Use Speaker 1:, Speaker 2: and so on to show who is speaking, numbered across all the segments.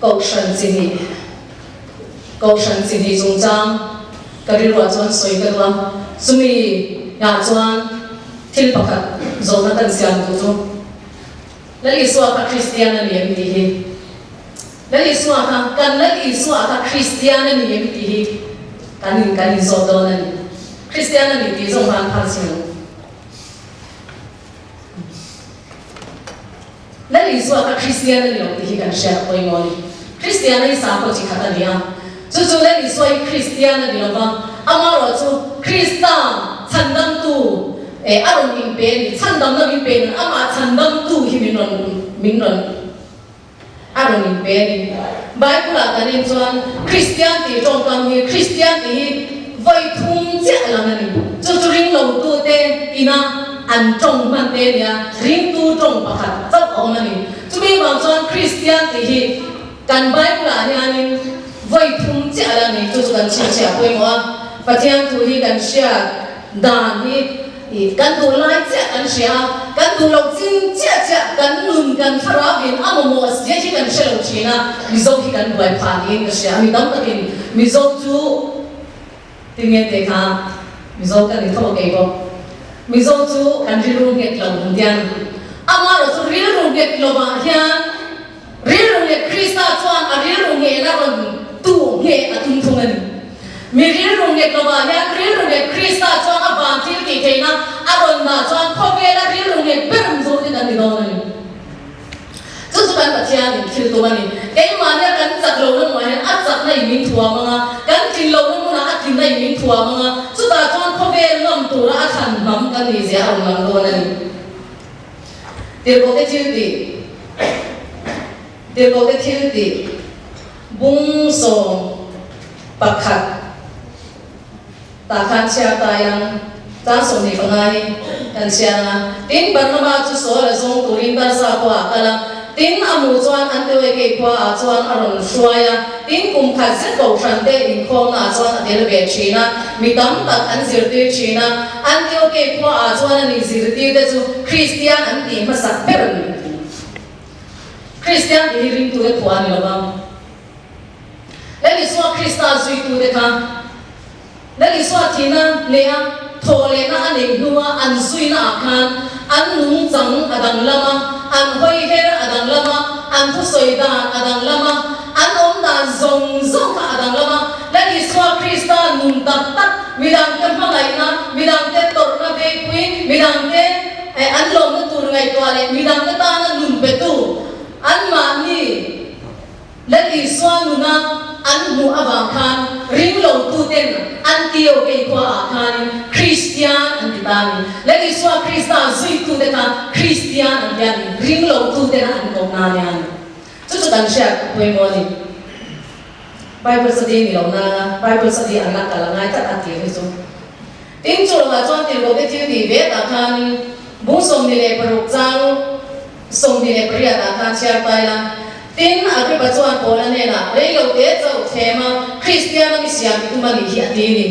Speaker 1: Kohhran chi hnih Kohhran chi hnih chungchang ka rilruah chuan sawi ka duh a, chumi ah chuan thil pakhat zawhna kan siam duh chu Lal Isua kha Kristian a ni em tih hi. Lal Isua kha kan Lal Isua kha Kristian a ni em tih hi kan in kan inzawt dawn a ni. Kristian a ni tih zawng khan phal chhin ang. Lal Isua kha Kristian a ni lo tih hi kan hriat pawimawh a ni. Kristian hi sakhaw chi khat a ni a, chu chu Lal Isua hi Kristian a ni lo va, amaherawhchu Krista chhandamtu eh a rawn inpe a ni, chhandamna min pe nan amah chhandamtu hi min rawn min rawn a rawn inpe a ni. Bible-ah kan en chuan Kristian tih tawngkam hi Kristian tih hi vawi thum chiah lang a ni. Chu chu ringlotute ina an tawng hman te a nia, ringtu tawng pakhat chauh a awm a ni. Chumi vang chuan Kristian tih hi kan Bible-ah hianin vawi thum chiah lang a ni. Chu chu kan chhinchhiah pawimawh a, Pathian thu hi kan hriat dan hi. I kan duh lai chiah kan hria a, kan duh loh chin chiah chiah kan nun kan thlarau in a mamawh zia hi kan hre lo thin a, Mizo hi kan buai phah niin ka hria a, mi tam takin Mizo chu tinge te kha Mizo ka ni tho kei bawk, Mizo chu kan rilru nghet lo ang tian amaherawh chu rilru nghet lovah hian Rilru leh Krista chuan a rilru nghehna rawn tu ngheh a tum thung a ni. Mi rilru nghet lovah hian rilru leh Krista chuan a van thil tih theihna a rawn dah chuan khawvela rilru nghet ber Mizote kan ni dawn a ni. Chu chu kan Pathianin thil tum a ni. Keimahnia kan chak lohna hmunah hian a chakna in min thuam ang a, kan tlin lohna hmunah a tlinna in min thuam ang a, chutah chuan khawvel ngam tura a thlan hnam kan nih zia a rawn lang dawn a ni. Tirhkohte thil tih Tirhkohte thil tih bung 11 tah khan chhiar tai ang chang 25 hi kan chhiar ang a. Tin, Barnaba chu Saul a zawng turin Tarsa khua ah kal a, tin a hmuh chuan Antioche khua ah chuan a rawn hruai a. Tin, kum khat zet kohhran te inkhawmna ah chuan a tel ve thin a, mi tam tak an zirtir thin a. Antioke khua ah chuan a ni zirtir te chu Kristian an tih hmasak ber a ni. Kristian tih hi ringtute khua a ni lo vang. Lal Isua Krista zuitute kha Lal Isua thihna leh a thawh lehna a neih hnua an zuina ah khan an nungchang a danglam a, an hawiher a danglam a, an thusawi dan a danglam a, an awm dan zawng zawng kha a danglam a. Lal Isua Krista nun tak tak, midangte hmangaihna, midangte tawrhna veipui, midangte an lawmna tur ngaihtuah leh midangte tana nun petu anmahni, Lal Isua nuna an hmuh avang khan ringlotuten Antiochei khua ah khanin Kristian an ti ta a ni. Lal Isua Krista zuitute kha Kristian an ti a ni, ringlotuten an kawp na nia a ni. Chu chu kan hriat pawimawh a ni. Bible study ni lo nana Bible study an la kal a ngai tlat a tir hi chu. Tin chu lovah chuan tirhkohte thil tih ve tah khanin bung 26 chang 28 ah khan chhiar ta ila. Tin, Agrippa chuan Paula hnenah, Rei lo te chauh thlem a, Kristiana mi siam i tum a nih hi a ti ni.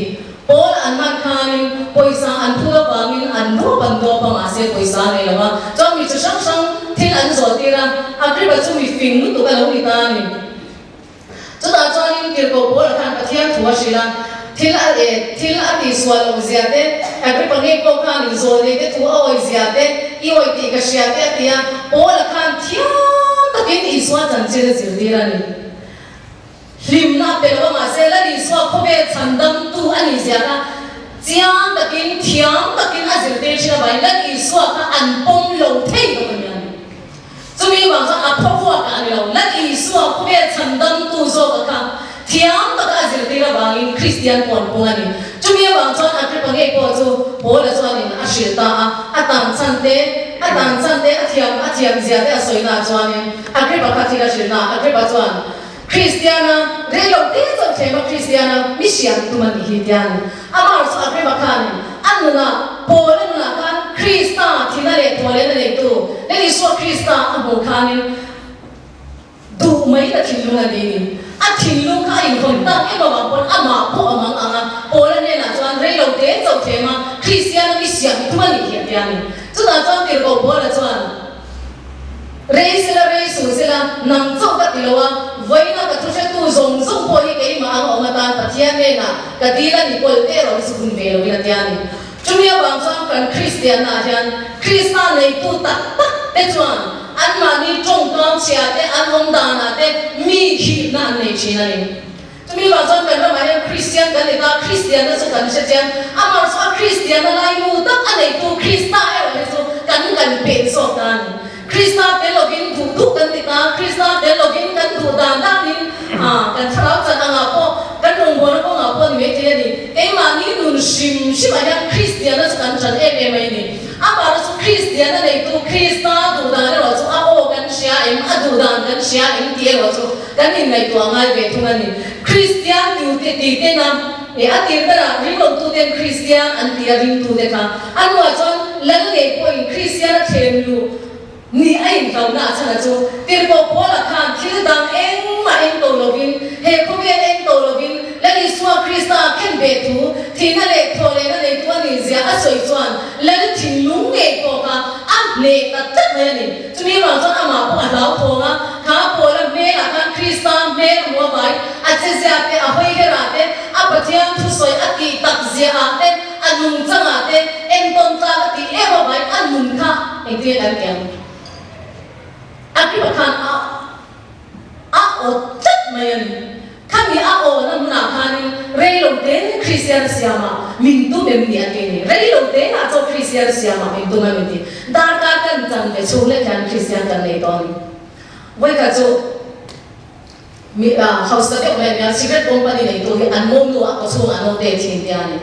Speaker 1: Paul an man khanin pawisa an phur avangin an dawp an dawp a, mahse pawisa a nei lo a. Chuan mi chi hrang hrang thil an zawh tir a, Agrippa chu mi fing lutuk a lo ni ta a ni. Chutah chuanin Tirhkoh Paula khan Pathian thu a hrilh a, thil a eh, thil a tihsual loh zia te, Agrippa ngei pawh khan inzawlnei te thu a awih zia te, i awih tih ka hria te a ti a, Paula khan thiam takin Isua chanchin a zirtir a ni. Hlimna a pe lo a, mahse Lal Isua khawvel chhandamtu a nih zia kha chiang takin, thiam takin a zirtir thin avangin Lal Isua kha an pawm lo thei bawk a nia. Chumi vang chuan a phawvuak a ni lo. Lal Isua khawvel chhandamtu zawka kha thiam taka a zirtir avangin Kristian pawh an pung a ni. Chumi avang chuan Agrippa ngei pawh chu Paula chuanin a hrilh ta a, a tan chhan te, a tan chhan te, a thiam a thiam zia te a sawi naah chuanin Agrippa kha thil a hrilh na. Agrippa chuan, Kristiana, rei lo te chauh thlem a Kristiana mi hriat tum a nih hi tia a ni. Amah chu Agrippa khanin a nunah, Paula nunah khan Krista thina leh thawhlehna neitu Lal Isua Krista a hmuh khanin duh mai na thinlung a ni ni. A thinlung kha a inhawn tak em avang pawn amah pawh a mang ang a, Paula hnenah chuan rei lo te chauh thlem a Kristiana mi siam tum a nih hi a tia a ni. Chutah chuan tirhkoh Paula chuan. Rei sela rei suh sela, nang chauh ka ti lo a, vawiina ka thuhretu zawng zawng pawh hi keimah ang awm atan Pathian hnenah ka dil a ni kawl te erawh hi chu hun ve loin a tia a ni. Chumi avang chuan kan Kristianna ah hian Krista neitu tak tak te chuan anmahni tawngkam chhia te, an awm danah te mi khihna an nei thin a ni. Chumi vang chuan kan ramah hian Kristian kan ni ta, Kristianna chu kan hre chiang. Amah chu a Kristianna laimu tak a neitu Krista erawh hi chu kan kan pek zawk ta a ni. Krista tel lovin duh duh kan ti ta, Krista tel lovin kan duh dan danin kan thlarau chan angah pawh, kan rawngbawlna kawngah pawh a ni maithei a ni. Keimahni nun hrim hrimah hian Kristianna chu kan chan em em mai a ni. Amah chu Kristianna neitu Krista duh dan erawh chu a aw kan hria em, a duh dan kan hria em tih erawh chu Kan inngaihtuah ngai ve thung a ni. Kristian tute ti tena e a tir berah ringlotuten Kristian an ti a ringtute kha a hnuah chuan Lal ngei pawhin Kristian a thlem luh ni a inhlauhna a chhan a chu tirhkoh Paula khan thil dang engmah eng to lovin he khawvel eng to lovin Lal Isua Krista a khen ve thu thihna leh thawhlehna neitu a nih zia a sawi chuan Lal thinlung ngei pawh kha a hneh ta tlat mai a ni. Chumi vang chuan amah pawh a hlauthawng a, kha Paula hmelah khan Krista hmel a hmu avai, a chezia te, a hawiherah te, a Pathian thusawi a tih tak ziahah te, a nungchangah te, entawn tlak a tih em avai a nun kha engtin nge kan tih ang? Agrippa khan a. A aw tlat mai a ni. Khami a awna hmunah khanin rei lo tein Kristian siamah min tum em ni a ti ni. Rei lo teinah chaw Kristian siamah min tum em ni ti. Darkar kan chan ve chhung lek hian Kristian kan nei tawh a ni. Vawikhat chu mi hausa deuh mai a nia, cigarette company neitu hi an mawmnu a kawchhungah an awm te thin tia a ni.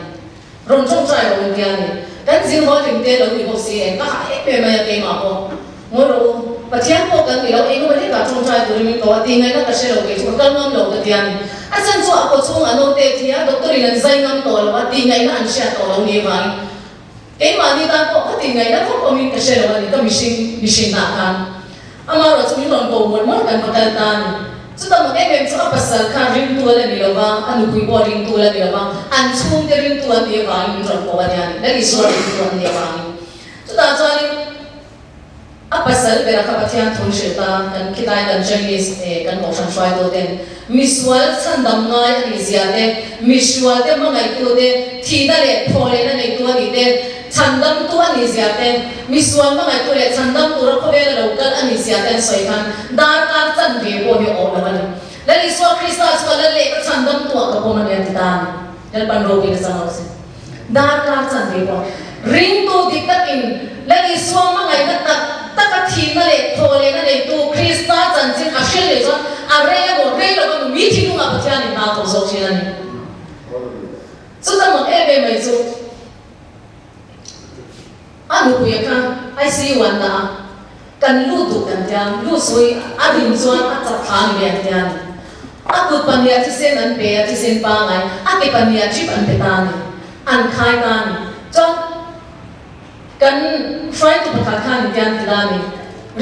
Speaker 1: Rawn tawngtai lo in tia ni. Kan zing haw hlim te lo ni bawk si eng ka hah em em mai a keimah pawh. Ngawi rawh u, Pathian pawh kan ni lo, eng emaw hlekah tawngtai turin min ko a ti ngaihna ka hre lo kei chu ka kal ngam lo ka tia ni. A chan chu a kaw chhung a naute thi a, doctor in an zai ngam tawh lo a ti ngaihna an hriat tawh lo ni vangin keimahni tan pawh ka ti ngaihna vak awmin ka hre lo a ni ka mihring mihrinna khan. Amaherawh chu min rawn ko mawlh mawlh kan va kal ta a ni. Chuta mak em em chu a pasal kha ringtu a la ni lo va, a nupui pawh ringtu a la ni lo va, an chhungte ringtu an nih avangin min rawn ko a nia ni, Lal Isua ringtu an nih avangin. Chutah chuanin a pasal bera kha Pathian thun hrilh ta, kan khilai kan Chinese eh kan kohhran hruaitu ten misual chhandam ngai a nih zia te, misual te hmangaihtu te, thihna leh thawhlehna neitu a nih te, Chhandamtu a nih zia te, misual hmangaihtu leh chhandam tura khawvel a lo kal a nih zia te an sawi khan darkar chanve pawh hi a awm lo a ni. Lal Isua Krista chu a lal leh ka chhandamtu ah ka pawm a ni a ti ta a ni. Lalpan ropui na chang lo se. Darkar chanve pawh ringtu dik takin Lal Isua hmangaihna tak taka thihna leh thawhlehna neitu Krista chanchin a hrilh leh chuan a rei emaw rei lo emaw mi thinlungah Pathianin hna a thawk zawk thin a ni. Chuta mak em em mai chu. A nupuia kha ICU an dah a, kan lut duh kan tia, lut sawi a rin chuan a chak thla a ni ve an tia a ni. A kut pahniha thisen an pe a, thisen pangai, a ke pahniha drip an pe ta a ni, an khai ta a ni. Chuan kan hruaitu pakhat khan an tia an ti ta a ni,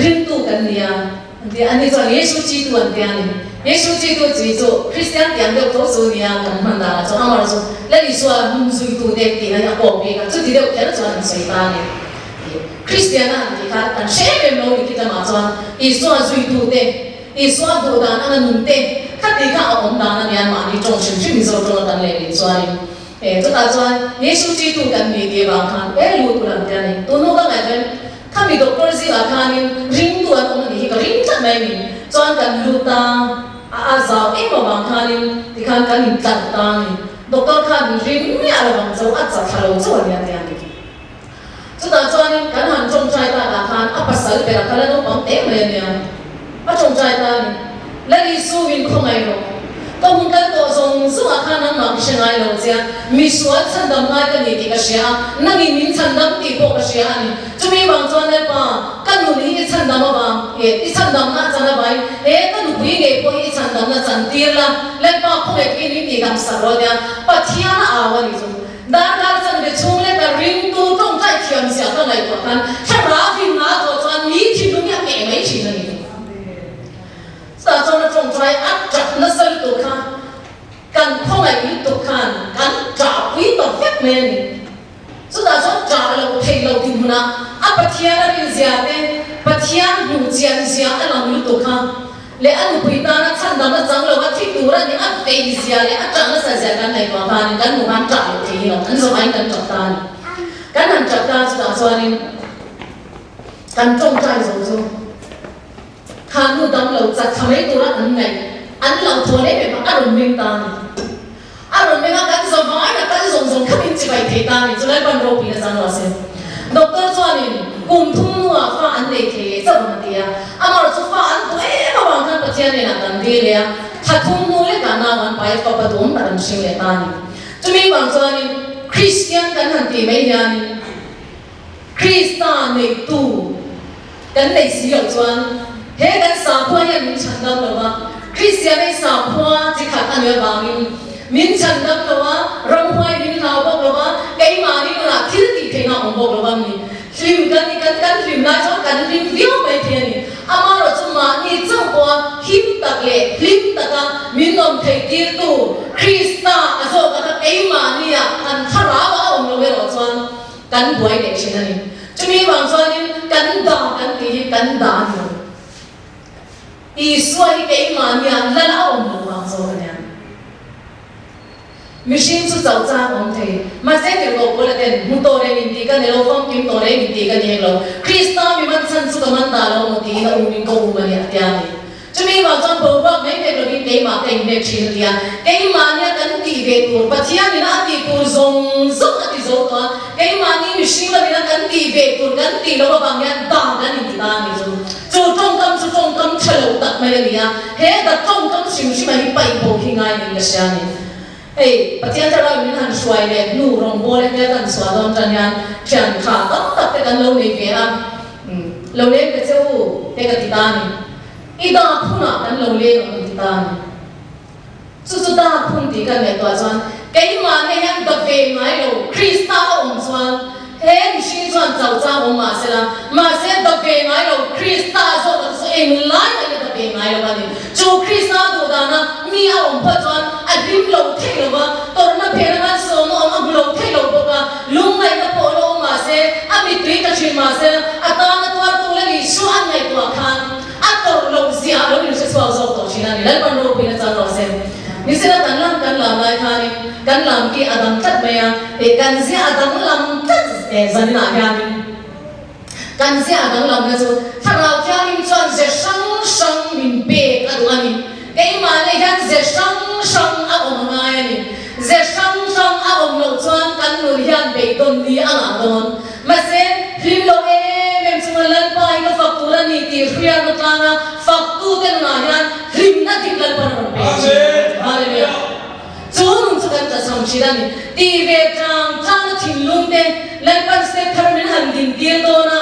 Speaker 1: ringtu kan ni a, An ti a, ani chuan Yesu chi tu an ti a ni. Yesu chi tu chi chu Kristian tiang deuh tho chu nia kan hman danah chuan amaherawh chu Lal Isua hnung zuitu te tih hi a kawk bik a, chuti deuh kher chuan an sawi ta a ni. Kristiana an tih kha kan hre em em lo ni khitlangah chuan Isua zuitu te, Isua duh dan anga nun te khati kha a awm dan a nia mahni tawng hrim hrim Mizo tawng atan leh nih chuanin e chutah chuan Yesu chi tu kan ni tih avang khan e lut ul an ti a ni. Tun hnu ka ngaihtuah in Khami doctor zingah khanin ringtu an awm a nih hi ka ring tlat mai a ni. Chuan kan lut a, a a zau em avang khanin tikhan kan intlarh ta a ni. Doctor khan ring miah lo ang cho, a chak thla lo chauh a nia ti a ni. Chutah chuanin kan han tawngtai takah khan a pasal berah kha la naupang teh mai a nia. A tawngtai ta a ni. Lal Isu min khawngaih rawh. Ka hun kal tawh zawng zawngah khan nangmah ka hre ngai lo che a, misual chhandam ngai ka ni tih ka hria a, nangin min chhandam tih pawh ka hria a ni. Chumi vang chuan Lalpa, ka nun hi i chhandam avang, eh, i chhandamna a chan avain, he ka nupui ngei pawh hi i chhandamna chan tir la, Lalpa khawngaih takin min tihdam sak rawh tia Pathian a au a nih chu. Darkar chanve chhung leka ringtu tawngtai thiam zia ka ngaihtuah khan thlarau hlimna a tawh chuan mi thinlung hi a keh mai thin a ni. Chutah chuan a tawngtai a tap nasa lutuk kha kan khawngaih lutuk khan kan ṭahpui ta vek mai a ni. Chutah chuan ṭah loh theih loh dinhmunah a Pathian a rinzia te, Pathian. Pathian hmuh chian zia a lang lutuk a, leh a nupui tana chhandamna chang lo a thi tur a ni, a vei zia leh a ṭah nasa zia kan ngaihtuah khanin kan hmuh khan ṭah loh thei hi lo, kan zawmaiin kan ṭap ta a ni. Kan han ṭap ta chutah chuanin kan ṭawngṭai zo chu kha nu dam lo chat thla mai tura an ngaih an hlauhthawn em em a, a rawn meng ta a ni. A rawn meng a, kan zavai a kal zawng zawng kha min chibai thei ta a ni. Chulai pan ropuina chang lo a se. Doctor chuanin kum thum hnuah fa an nei thei leh chauh ang a ti a. Amaherawh chu fa an duh em avang khan Pathian hnenah kan dil leh a, thla thum hnu lekah nau an pai a, fapa duhawm tak an hring leh ta a ni. Chumi vang chuanin Kristian kan han tih mai hianin Krista neitu kan nei si loh chuan he kan sakhua hian min chhan dam lo va, Kristian hi sakhua chi khat a nih avangin min chhan dam lo a, ramhuai min hlau bawk lo va, keimahni nunah thil tih theihna a awm bawk lo va mi hlim kan ni kan kan hlim lai chuan kan hlim viau mai thei a ni. Amaherawh chu mahni chauh pawha him tak leh hlim taka min awm theih tirtu Krista a zawk a kha keimahnia kan thlarau a awm lo erawh chuan Kan buai leh thin a ni. Chumi vang chuanin kan dah kan tih hi kan dah a ni lo. Isua hi keimahnia lal a awm loh vang zawk a nia. Mihring chu chauh chang awm thei. Mahse tirhkoh Paula ten hmu tawh reng intih ka ni lo, famkim tawh reng intih ka ni hek lo. Krista mi man chhan chu ka man dah lo maw tiin a umin ka um a ni a tia a ni. Chumi vang chuan boruak mai mek lovin keimah ka inhnek thin a ti a, keimahnia kan tih ve tur, Pathianin a tih tur zawng zawng a ti zo tawh a, keimahni mihring lamina kan tih ve tur kan tih loh avang hian dan kan inti ta a ni chu. Chu tawngkam chu tawngkam tha lo tak mai a ni a, he ta tawngkam hrim hrima hi paih bo hi ngai niin ka hria a ni. Hei, Pathian thlarau min han hruai leh hnu rawngbâwl hetia kan chhuah dawn tan hian thian tha tam tak te kan lo nei ve a, lo leng ve che u te ka ti ta a ni. I dak hunah kan lo leng ang ti ta a ni. Chu chu dak hun tih kan ngaihtuah chuan keimah nen hian da ve ngai lo Krista a awm chuan he mihring chuan chau chang awm mah sela, mahse da ve ngai lo Krista zawk a chu englai mahin a da ve ngai lo a ni. Chu Krista duh dana mi a awm phawt chuan a hlim lo thei lo va, tawrhna phena malsawmna awm a hmu lo thei lo bawk a, lungngaihna pawh la awm mah se, a mittui ta thin mah se, a tana tuartu la ni chu an ngaihtuah khan a tawrh loh zia a lo inhre chhuak zawk tawh thin a ni. Lalpan ropuina chang rawh se. Nisina kan lam kan lam lai khanin kan lam khi a dang tlat mai a, eh kan zia a dang lam tlat zaninah hianin. Kan zia danglamna chu Thlarau Thianghlim chuan ze hrang hrang min pek a duh a ni. Keimahni hian ze hrang hrang a awm a ngai a ni. Ze hrang hrang a awm loh chuan kan nun hian beidawn ni a ngah dawn. Mahse, hlim lo em em chunga Lalpa hi ka fak tur a ni tih hriatna tlanga faktute nunah hian hlimna dik Lalpan a rawn pek thin. Hallelujah! Chu nun chu kan tlachham thin a ni. Tih ve tlang tlangna thinlung te Lalpan step thar min han din tir dawn a.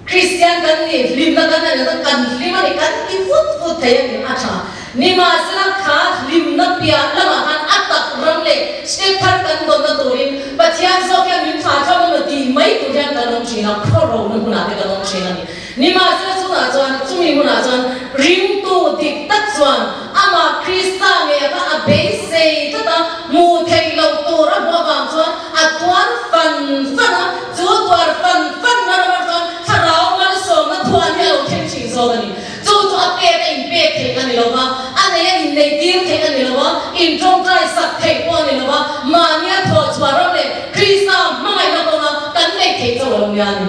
Speaker 1: Kristian kan nih hlimna kan han neih kan hlim a ni, kan ti vut vut thei a ni a tha. Nimahsela kha hlimna piah lamah khan a tak ram leh step thar kan dawnna turin Pathian zawk hian min thlah thlam emaw tih mai tur hian kan awm thin a, khawrona hmunah te kan awm thin a ni. Nimahsela chungah chuan, chumi hunah chuan ringtu dik tak chuan amah Krista ngei kha a beisei tlat a, hmuh theih loh tur a hmuh avang chuan a tuar fan fan a, chu tuar fan fan na ramah chuan thlarau malsawmna thuan hi a lo thleng thin zawk a ni. Chu chu a pek a inpek theih a ni lo va, a nei a innei tir theih a ni lo va, intawngtai sak theih pawh a ni lo va, mahnia thawhchhuah ram leh Krista hmangaihna kawnga kan neih theih chauh a lo nia a ni.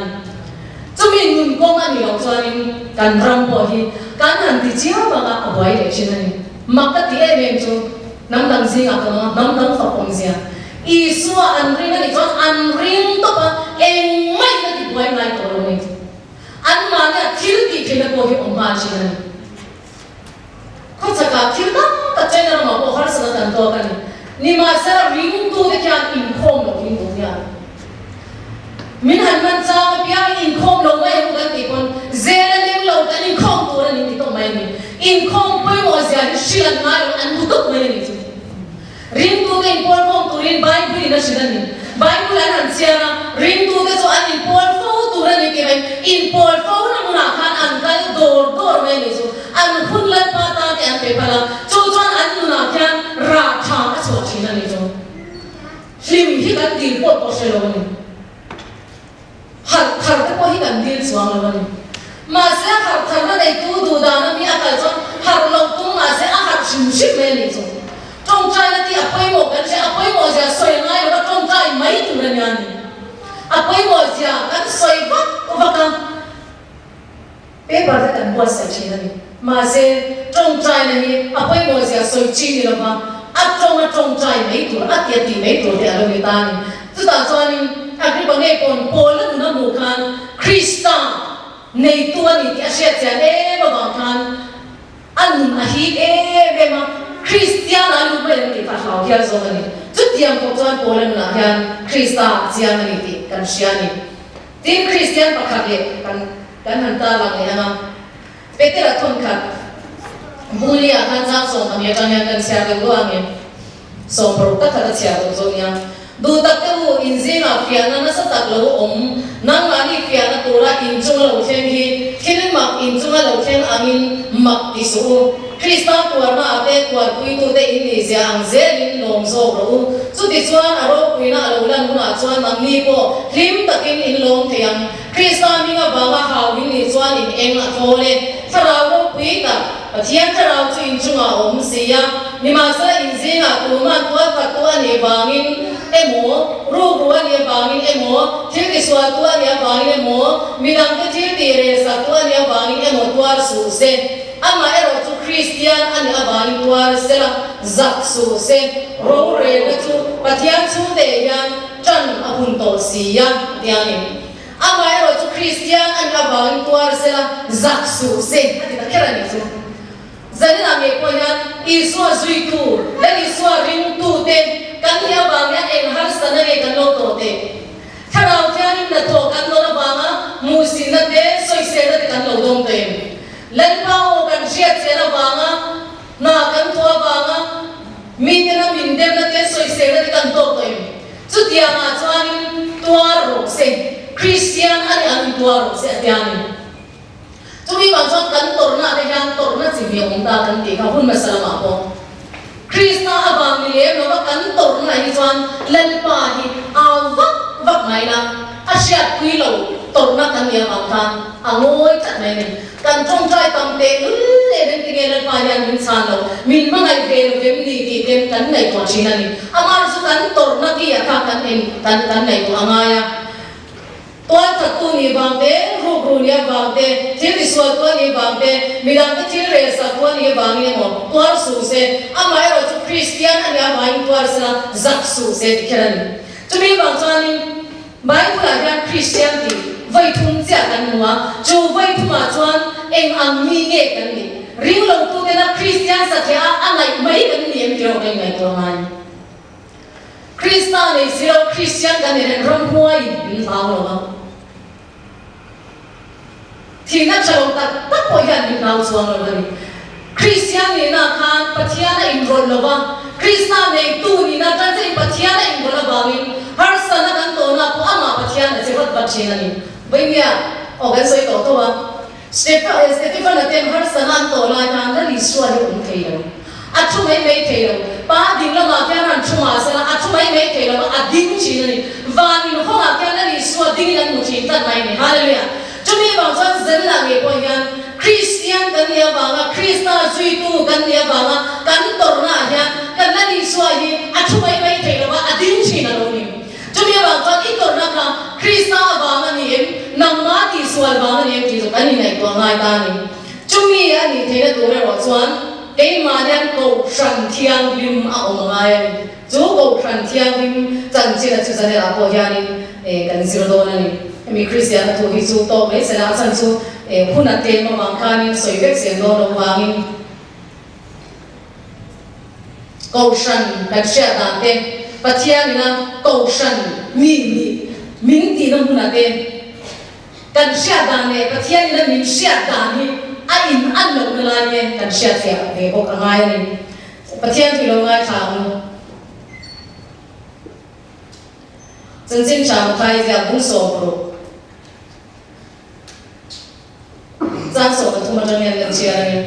Speaker 1: Chumi nun kawng a nih loh chuanin kan ram pawh hi kan han ti chiang vang a, a buai leh thin a ni. Mak ka ti em em chu hnam dang zingah ka awm a, hnam dang fak awmzia Isua an ring a nih chuan an ring tawp a, engmah in a ti buai ngai tawh lo a ni. Anmahnia thil tih theihna pawh hi awm nghal thin a ni. Khawchhakah thil tam tak China ramah pawh harsatna kan tawk a ni. Nimahsela ringtute khian inkhawm loh hi duh hian min han man chang apiangin inkhawm lo mai ang kan tih pawn zel a lem lo kan inkhawm tur a ni ti tawh mai a ni. Inkhawm pawimawh zia hi hrilh an ngai lo an hmu tawp mai a ni chu. Ringtute inpawl khawm turin Bible in a hrilh a ni. Bible an han chhiar a, ringtute chu an inpawl fo tur a ni tih mai. Inpawl fo na hmunah khan an kal dawr dawr mai a nih chu. An hun Lalpa tan te an pe phal a, chu chuan an nunah khian rah tha a chhuah thin a nih chu. Hlim hi kan dil pawh pawh hre lo a ni. Harh thar te pawh hi. hi kan dil chuang lo a ni. Mahse a harh tharna neitu duh dana mi a kal chuan harh loh tum mahse a harh hrim hrim mai a nih chu. Tawngtaina tih a pawimawh kan hria, a pawimawh zia sawi a ngai lo va, tawngtai mai tur a nia ni. A pawimawh zia kan sawi vak vak a. Paper te kan buatsaih thin a ni. Mahse, tawngtaina hi a pawimawh zia sawi chi ni lova, a tawng a tawngtai mai tur, a ti a tih mai tur te a lo ni ta a ni. Chutah chuanin Agrippa ngei pawn Paula nun a hmuh khan Krista neitu a ni tih a hriat chian em avang khan a nun a hip em em a, Kristian a lut mai ang tih kha a hlau hial zawk a ni. Chutiang pawh chuan Paula nunah hian Krista a chiang a ni tih kan hria a ni. Tin, Kristian pakhat leh kan kan han tarlang leh ang a, Petera thawnkhat Bulia khan zang 12 atang hian kan chhiar deuh luah ang em? 60 tak khat a chhiar tawh zawk nia. Duh tak te u, in zingah fiahna nasa tak lo awm, nangmahni fiahna tura in chunga lo thleng hi thil mak in chunga lo thleng angin mak ti suh u. Krista tuarna ah te tuarpuitute in nih zia ang zelin lawm zawk rawh u. Chutichuan a ropuina a lo lan hunah chuan nangni pawh hlim takin in lawm thei ang. Krista hming avanga hau in nih chuan in eng a thawl e. Thlarau ropui tak, Pathian thlarau chu in chungah a awm si a. Nimahsela in zingah tuman tualkhattu a nih vangin emaw, rukru a nih avangin emaw, thil tisualtu a nih avangin emaw, midangte thil tih relsaktu a nih avangin emaw tuar suh se. Amah erawh chu Kristian a nih avangin tuar sela, zak suh se. Rorelna chu Pathian chhungte hian ṭan a hun tawh si a, a ti ang em? Amah erawh chu Kristian a nih avangin tuar sela, zak suh se, a ti ta kher a nih chu. Zaninah ngei pawh hian Isua zuitu, Lal Isua ringtute kan nih avang hian eng harsatna nge kan lo tawh teh? Thlarau Thianghlim hnathawh kan dawn avanga hmuhsihna te, sawiselna te kan lo dawng tawh em? Lalpa aw kan hriat chian avanga hna kan thawh avanga mitena min demna te sawiselna te kan tawk tawh em? Chutiangah chuanin tuar rawh se, Kristian a nih angin tuar rawh se a tia ni. Chumi vang chuan kan tawrhna te hian tawrhna chi hnih a awm ta kan tih kha hun hmasa lamah pawh Krista avang ni lem lova kan tawrhna hi chuan Lalpa hi au vak vak mai la, a hriatpui lo tawrhna kan nih avang khan a ngawi tlat mai a ni. Kan tawngtai tam teh lul leh reng tinge Lalpa hian min chhan lo, min hmangaih ve lo vem ni tih ten kan ngaihtuah thin a ni. Amah chu kan tawrhna ki ah kha kan en kan kan ngaihtuah a ngai a. Tualthattu nih vang te, rukru nih avang te, thil tisualtu a nih vang te, midangte thil relsaktu a nih avangin emaw tuar suh se, amaherawh chu Kristian a nih avangin tuar sela zak suh se ti kher a ni. Chumi vang chuanin Bible-ah hian Kristian tih vawi thum chiah kan hmu a, chu vawi thumah chuan eng ang mi nge kan nih? Ringlotutena Kristian satliah a a ngaih mai kan ni em tih erawh ka inngaihtuah ngai. Krista nei si lo Kristian kan nih reng ramhuai min hlau lo ang. Thihna tha lo tak tak pawh hian min hlau chuang lo a ni. Kristian nihna khan Pathian a inrawlh lo va, Krista neitu nihna tan chiahin Pathian a inrawlh avangin harsatna kan tawhna pawh amah Pathian a che vat vat thin a ni. Vawinia aw kan sawi tawh tho a. Stephen-a ten harsatna an tawh lai khan Lal Isua hi a awm thei lo. A thu mai mai thei lo. Pa ding lamah khian han thu mah sela a thu mai mai thei lo va, a ding thin a ni. Van inhawngah khian Lal Isua dingin an hmu thin tlat mai a ni. Hallelujah! Chumi vang chuan Zanlah ngei pawh hian Kristian kan nih avanga, Krista zuitu kan nih avanga kan tawrhnaah hian kan Lal Isua hi a thu mai mai thei lo va, a ding thin a lo ni. Chumi avang chuan i tawrhna kha Krista avang a ni em, nangmah tihsual vang a ni em tih chu kan ingaihtuah ngai ta a ni. Chumi a nih theihna tur erawh chuan keimah hian Kohhran Thianghlim a awm ngai a ni. Chu Kohhran Thianghlim chanchin a chu Zanel-ah pawh hianin kan zir dawn a ni. Hemi Kristianna thu hi chu tawk mai sela a chhan chu hun a tlem avang khanin sawi vek zel dawn loh vangin, Kohhran kan hriat dan te, Pathian ina Kohhran mi nih min tihna hmunah te kan hriat dan leh Pathian ina min hriat dan hi a in an lohna lai te kan hriat fiah ve bawk a ngai a ni. Pathian thu lo ngaithla ang u. Chanchin tha Mathai ziak bung 60. Chang 13 atang hian kan chhiar a ni.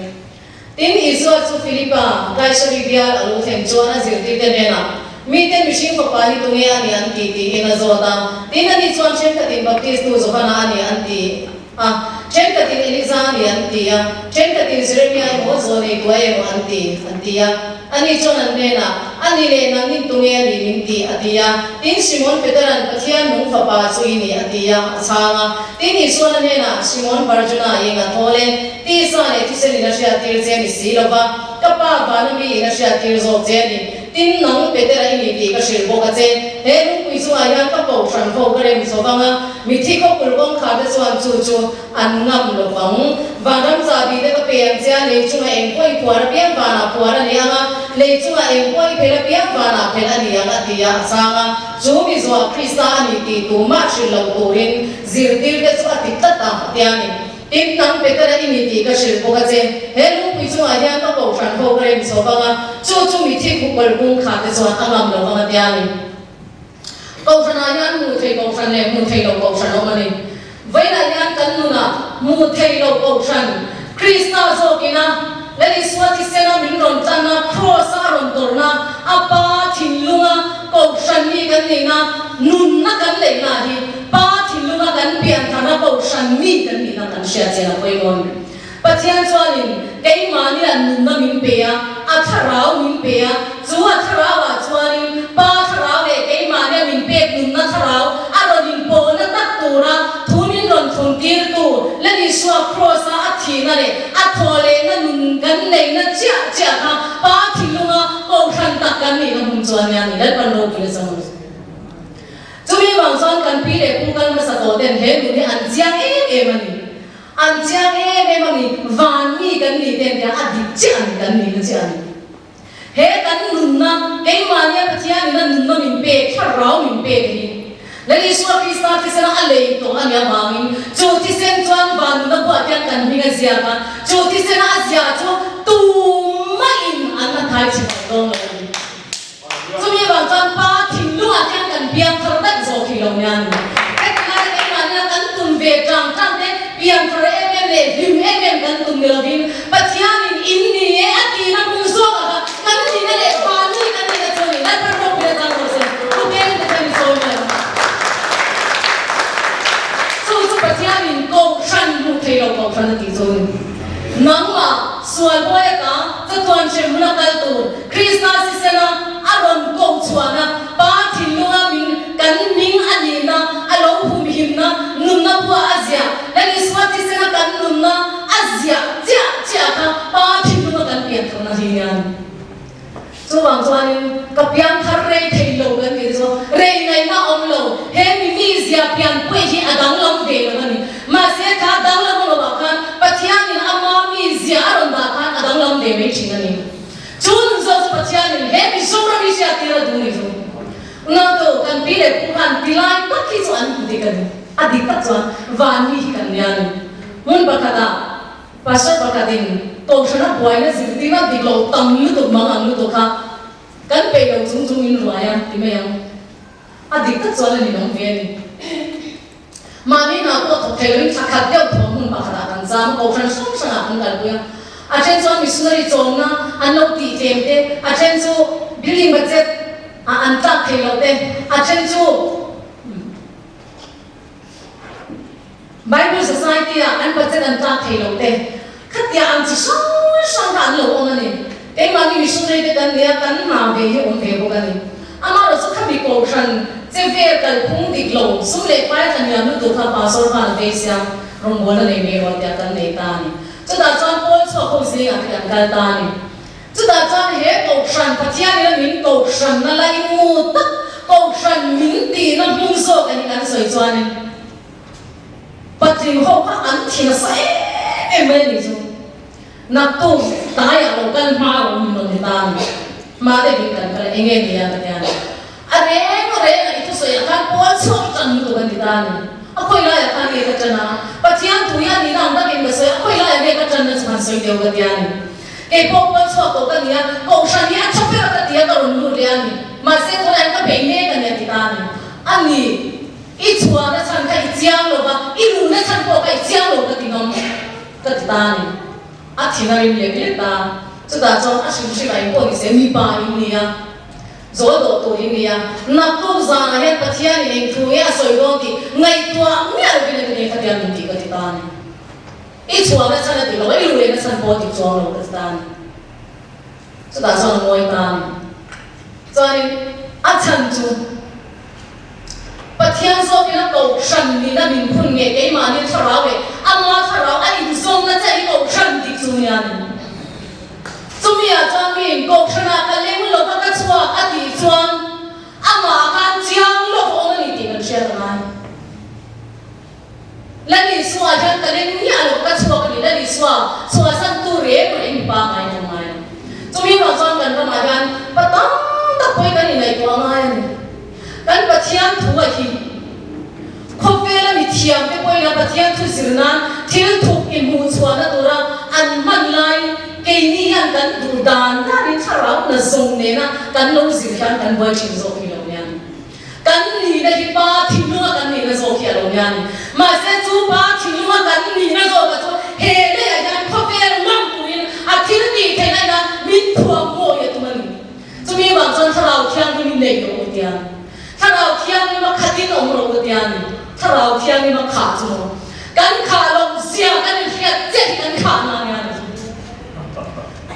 Speaker 1: Tin, Isua chu Philipa, Kaisari bial a lo thlen chuan a zirtirte hnenah, Mite mihring fapa hi tunge a ni an ti tiin a zawt a. Tin, ani chuan thenkhatin Baptistu Johana a ni an ti a, thenkhatin Eliza a ni an ti a, thenkhatin Jeremia emaw Zawnei tua emaw an ti, an ti a. Ani chuan an hnenah, A ni leh nangin tunge a ni min ti? a ti a. Tin, Simon Petera'n, Pathian nung fapa chu i ni, a ti a, a chhang a. Tin, Isua'n a hnenah, Simon Barjona, i enga thawl e? Tisa leh thisenin a hriattir che a ni si lo va, ka Pa vana miin a hriattir zawk che a ni. Tin, nang Petera i ni tih ka hrilh bawk a che. He lungpui chungah hian ka kohhran ho ka rem chho vang a, mithi khawpul kawngkhar te chuan chu chu an ngam lo vang. Vanram chahbi te ka pe ang che a, lei chungah eng pawh i phuar apiang vanah phuar a ni ang a, lei chungah eng pawh i phelh apiang vanah phelh a ni ang a ti a, a chhang a. Chu mi zuah Krista a ni tih tumah hrilh lo turin zirtirte chu a ti tlat a, a ti a ni. Tin, nang Petera i ni tih ka hrilh bawk a che. He lungpui chungah hian ka kohhran ho ka rem chho vang a, chu chu mithi khupawlh kung kha te chuan a ngam lo vang a tia ni. Kohhranah hian hmuh thei kohhran leh hmuh thei lo kohhran awm a ni. Vawiinah hian kan nunah hmuh thei lo kohhran, Krista zawkina Lal Isua thisena min rawn tanna, Kraws-a a rawn tawrhna, a Pa thinlunga kohhran mi kan nihna, nunna kan neihna hi Pa thinlunga kan pianthana kohhran mi kan nihna kan hriat chian a pawimawh a ni. Pathian chuanin keimahnia nunna min pe a, a thlarau min pe a, chu a thlarauah chuanin Pa thlarau leh keimahnia min pek nunna thlarau a rawn inpawhna tak tura thu min rawn thluntirtu Lal Isua Kraws-a a thihna leh a thawhlehna nun kan neihna chiah chiah kha Pa thinlunga kohhran tak kan nihna hmun chuan nia ni Lalpan ropui a chang a ni. Chumi vang chuan kan pi leh pu kal hmasa tawh ten he nun hi an chiang em em a ni. An chiang em em a ni, van mi kan nih te an tia, a dik chiah a ni, kan nihna chiah a ni. He kan nunna, keimahnia Pathianin a nunna min pek, thlarau min pek hi, Lal Isua Krista thisena a lei tawh a nih avangin, chu thisen chuan van nunna buah hian kan hming a ziak a, chu thisena a ziah chu tumahin an la thai chhe thei dawn lo a ni. Chumi vang chuan Pa thinlungah khian kan piang thar daih zawk hi lo nia ni. Heti laia keimahnia kan tum ve tang tang te, piang thar em em leh hlim em em kan tum ni lovin, Pathianin in ni e a tihna hmun zawkah kha kan nihna leh mahni kan nihna chu a ni. Lalpan ropui a chang rawh se. Thu pengin Pathian in sawi mai ang. Chu chu Pathianin kohhran hmuh thei lo kohhran a tih chu a ni. Nangmah sual buai ata chatuan hrem huna kal tur Krista sisena a rawn koh chhuahna, Pa thinlunga min kan hming a nihna, a lo humhimna, nunna pawh a ziah. Lal Isua thisena kan nunna a ziah chiah chiah kha Pa thinlunga kan pian tharna hi nia ni. Chuvang chuanin ka pian thar rei thei lo kan tih te chu rei ngaihna awm lo, he mi mizia pianpui hi a danglam ve lo a ni. Mahse kha danglam a lohah khan Pathianin ama mizia a rawn dah khan a danglam ve mai thin a ni. Chu nun zawk chu Pathianin he Mizoram hi hriattir a duh ni chu. Unautu, kan pi leh pu khan tilai tak hi chu an hmu dik a ni. A dik tak chuan van mi hi kan nia ni. Hmun pakhatah Pastor pakhatin Kohhrana buaina zirtirna dik lo tam lutuk mang ang lutuk kha kan peih lo chung chung in ruai a ti mai ang. A dik tak chuan a ninawm ve a ni. Mahni hna pawh thawk thei loin thla khat deuh thawm hmun pakhatah kan zam a, kohhran hrang hrangah kan kalpui a. A then chuan missionary chawmna an lo tih tlem te, a then chu building budget ah an tlak thei lo te, a then chu Bible Society ah an budget an tlak thei lo te, khatia ang chi hrang hrang kha an lo awm a ni. Keimahni missionary te kan nia, kan hna ve hi awm ve bawk a ni. Amaherawh chu khami kohhran che vel kalphung dik lo, sum leh pai a tlaniam lutuk kha Pastor khan a vei sia, rawngbawlna nei mai rawh tia kan nei ta a ni. Chutah chuan Paul chhuak ho zingah te kan kal ta a ni. Chutah chuan he kohhran Pathianin a min kohhranna la i mu tak kohhran min tihna hmun zawk a ni kan sawi chuanin patling ho kha an thi nasa em em mai a nih chu. Naktuk tlaiah lo kal hma rawh min rawn ti ta a ni. Hma deuhin kan kal a, enge ni a ka ti a ni. A reng reng a i thusawiah khan pawl chhuak i ṭan lutuk a ni ta a ni. A khawi laiah khan nge ka ṭan a? Pathian thu hi a nihna ang takin ka sawi a, a khawi laiah nge ka ṭanna chu han sawi deuh ka ti a ni. Kei pawh pawl chhuak tawh ka ni a, kohhran hi a ṭha ber a ka ti a, ka rawn lut leh a ni. Mahse tunah hian ka bei mek a ni a ti ta a ni. A ni, i chhuahna chhan kha i chiang lo va, i luhna chhan pawh kha i chiang lo ka ti ngam. Ka ti ta a ni. A thin a rim lek lek ta. Chutah chuan a hrim hrim a eng pawh ni se, mipa in ni a. Zawl dawh tur hi nia, naktuk zanah hian Pathianin eng thu nge a sawi dawn tih ngaihtuah miah lovin a ti khatiang min tih ka ti ta a ni. I chhuahna chhan a ti lo a, i luhlehna chhan pawh a ti chuang lo ka ti ta a ni. Chutah chuan a ngawi ta a ni. Chuanin a chhan chu Pathian zawkin a kohhran nihna min phun nge keimahni thlarau leh ama thlarau a inzawmna chiah hi kohhran dik chu nia ni. Chumi-ah chuan miin kohhranah ka leng lova ka chhuak a tih chuan amah khan chiang lawk a awm a ni tih kan hriat a ngai. Lal Isua hian ka leng miah lo ka chhuak a ni. Lal Isua chhuahsantu reng reng mipa ngai kan ngai lo. Chumi ruah chuan kan ramah hian pa tam tak pawhin kan ingaihtuah ngai a ni. Kan Pathian thu a hi khawvela mi thiam te pawhin a Pathian thu zir nan thil thuk inhmuhchhuahna tura an hman laiin keini hian kan duh dan danin thlarau na zawng nena kan lo zir hian kan buai thin zawk hi lo nia ni. Kan nihna hi Pa thinlunga kan nihna zawk hi a lo nia ni. Mahse chu Pa thinlunga kan nihna zawkah chuan he leiah hian khawvel ngam turin a thil tih theihna ina min thuam mawi a tum a ni. Chumi vang chuan Thlarau Thianghlim i nei rawh u tia ni. Thlarau Thianghlim a khatin awm rawh u tia ni. Thlarau Thianghlim a khah chu maw? Kan khah loh zia kan inhriat chiah hi kan khah na nia ni.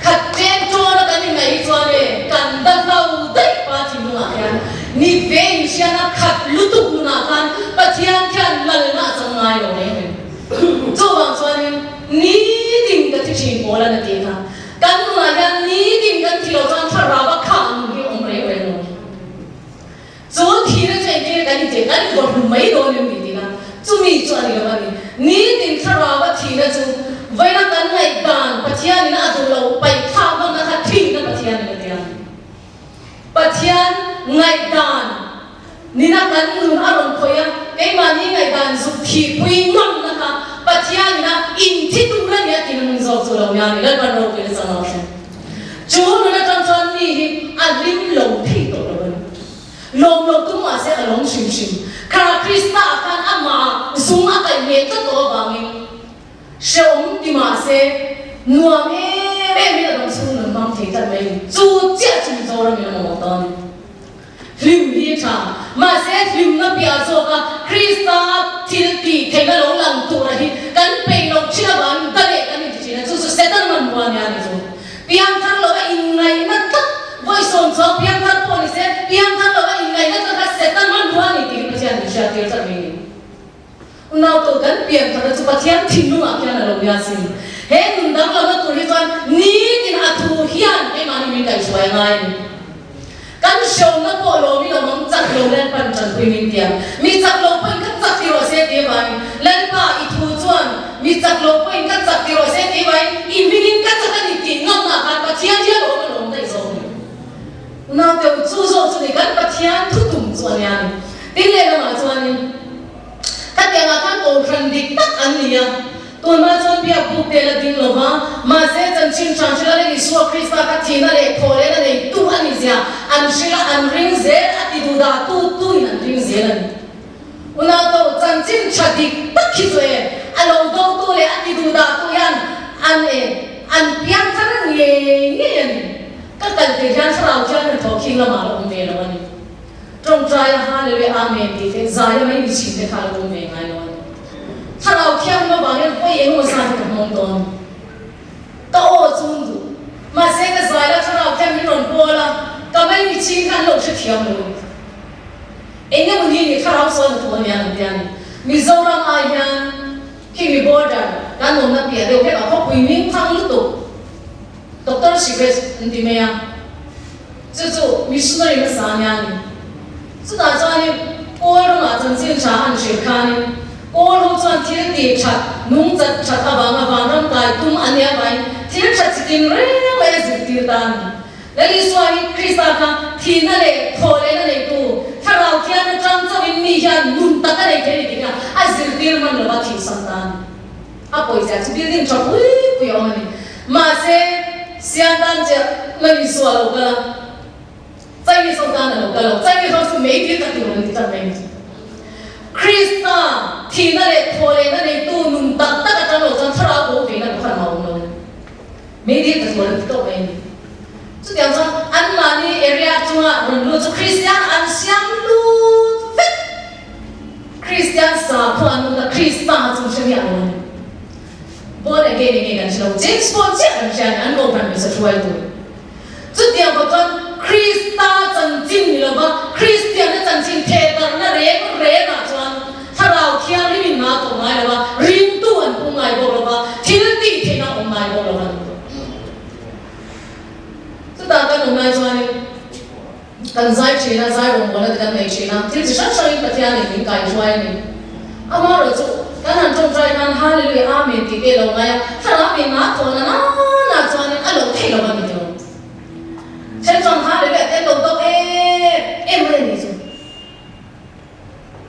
Speaker 1: Khat tlem ṭawna kan ingaih hi chuan e kan dahlo daih pa thinlungah hian ni ve inhriatna khat lutuk hunah khan Pathian khian lalna a chang ngai lo reng reng. Chuvang chuanin nitin ka thi ṭhin pawl a na tih kha kan nunah hian nitin kan thi lo chuan thlarau a khah nun hi a awm reng reng lo. Chu thihna chu engtin kan inchei kan inbawrhlum mai dawn em ni tina chumi chu a ni lo a ni. Nitin thlarau a thihna chu vawiina kan ngaihdan Pathianin a duh loh paih thlak hmanna kha thihna Pathianin a ti a. Pathian ngaihdan nina kan nun a rawn khawih a, keimahni ngaihdan zuk thihpui ngamna kha Pathianin a inthi tur a ni a tina nun zawk chu lo nia ni Lalpan ropuina chang lo thlen. Chu nun atang chuan mi hi a hlim lo thei tawh lo a ni. Lawm lo tum mahse a lawm hrim hrim. Kha Krista ah khan amah zung a kaih hmel tlat tawh avangin hrehawm ti mahse nuam em em in a dawng chhung nun hmang thei tlat mai a ni. Chu chiah chu Mizoram in a mamawh dawn a ni. Hlim hi a tha. Mahse hlimna piah zawka Krista thil tih theihna lo lang tura hi kan peih loh thin avangin ka leh kan inti thin a, chu chu Satan hmanrua nia ni chu. Piangthar lova inngaihna tlat, vawi sawmchhuak piangthar pawh ni se, piangthar lova inngaihna tlat kha Satan hmanrua a ni tih hi Pathian min hriattir tlat mai a ni. Unautu kan pian khatna chu Pathian thinlungah khian a lo nia sin. He nun danglamna tur hi chuan nitin a thu hian keimahni min kaihhruai a ngai a ni. Kan hreawmna pawh lawmin awm ang chak lo Lalpan tanpui min ti a. Mi chak lo pawhin ka chak ti rawh se ti avangin Lalpa i thu chuan mi chak lo pawhin ka chak ti rawh se ti avangin i hmingin ka chak a ni tih ngamna khan Pathian hi a lawm a lawm daih zawk a ni. Unauteu chu zawk chu ni kan Pathian thu tum chu a nia ni. Tin lehlamah chuanin. Khatiangah khan kohhran dik tak an ni a, tunhma chuan biak buk te la ding lo va, mahse chanchin hran hrila leh Isua Krista kha thihna leh thawhlehna nei tu a nih zia an hrila an ring zel a ti duh dah tu tuin an ring zel a ni. Unauto, chanchin tha dik tak hi chu e, a lo do tu leh a ti duh dah tu hian an e an piang thar ngei ngei a ni. Ka kal tir hian thlarau thian hnathawh khing lamah la awm ve lo a ni. Tawngtai a Hallelujah Amen tih te zai a mai mi chhim te kha a lo awm ve ngai lo a ni. Thlarau thianghlim avang hian vawi eng emaw zai hi ka hmawng dawn. Ka aw chu an duh. Mahse ka zai la thlarau thiang min rawn pawl a, ka mai mi chhim kha an lo hrethiam lo a ni. Eng emaw ni ni thlarau sawn a thu a nia an ti a ni. Mizoram ah hian khi mi border kan awmna piah deuh hlek ah khawpui hming thang lutuk Doctor Shivesh an ti mai a. Chu chu missionary hmasa a nia ni. Chutah chuanin Kawl ramah chanchin tha an hrilh khanin Kawl ho chuan thil tih that, nung chat that avanga vanram kai tum a nia vangin thil tha chi tin reng mai a zirtir ta a ni. Lal Isua hi Krista kha thihna leh thawhlehna neitu, thlarau thian atang chauhin mi hian nun tak a nei thei ni tih kha a zirtir hman lova thihsam ta a ni. A pawizia chu building tha pui pui a awm a ni. Mahse, Sian tan che Lal Isua a lo kal a, Chinese ho tan a lo kal lo. Chinese ho chu mei thil ka tur an ti tlat mai a ni. Krista thihna leh thawhlehna neitu nun tak tak atang lo chuan thlarau bo veina pakhat mah a awm lo a ni. Mei dil ka tur an ti tawp mai a ni. Chutiang chuan. Anmahni area chunga rawn lut chu Kristian an siam lut vek. Kristian sakhua an lut a, Krista chu hre miah lo a ni. Born again enge kan hre lo, James Bond chiah kan hria a ni, an kohhran hmeichhe hruaitu. Chutiang bawk chuan Krista chanchin ni lova Kristianna chanchin thehdarhna reng rengah chuan Thlarau Thianghlimin hma tawh ngai lo a, ringtu an pum ngai bawk lova, thil tih theihna awm ngai bawk lo a ni. Chutah kan awm lai chuanin kan zai thin a, zai rawngbawlna te kan nei thin a, thil chi hrang hrangin Pathianin min kaihruai a ni. Amaherawhchu chu kan han tawngtai khan Hallelujah, Amen tih te lo ngai a, thlarau min hma thawh na nana chuanin a lo theih lo a ni tawh. Then chuan Hallelujah te an lo dawk em em mai a ni chu.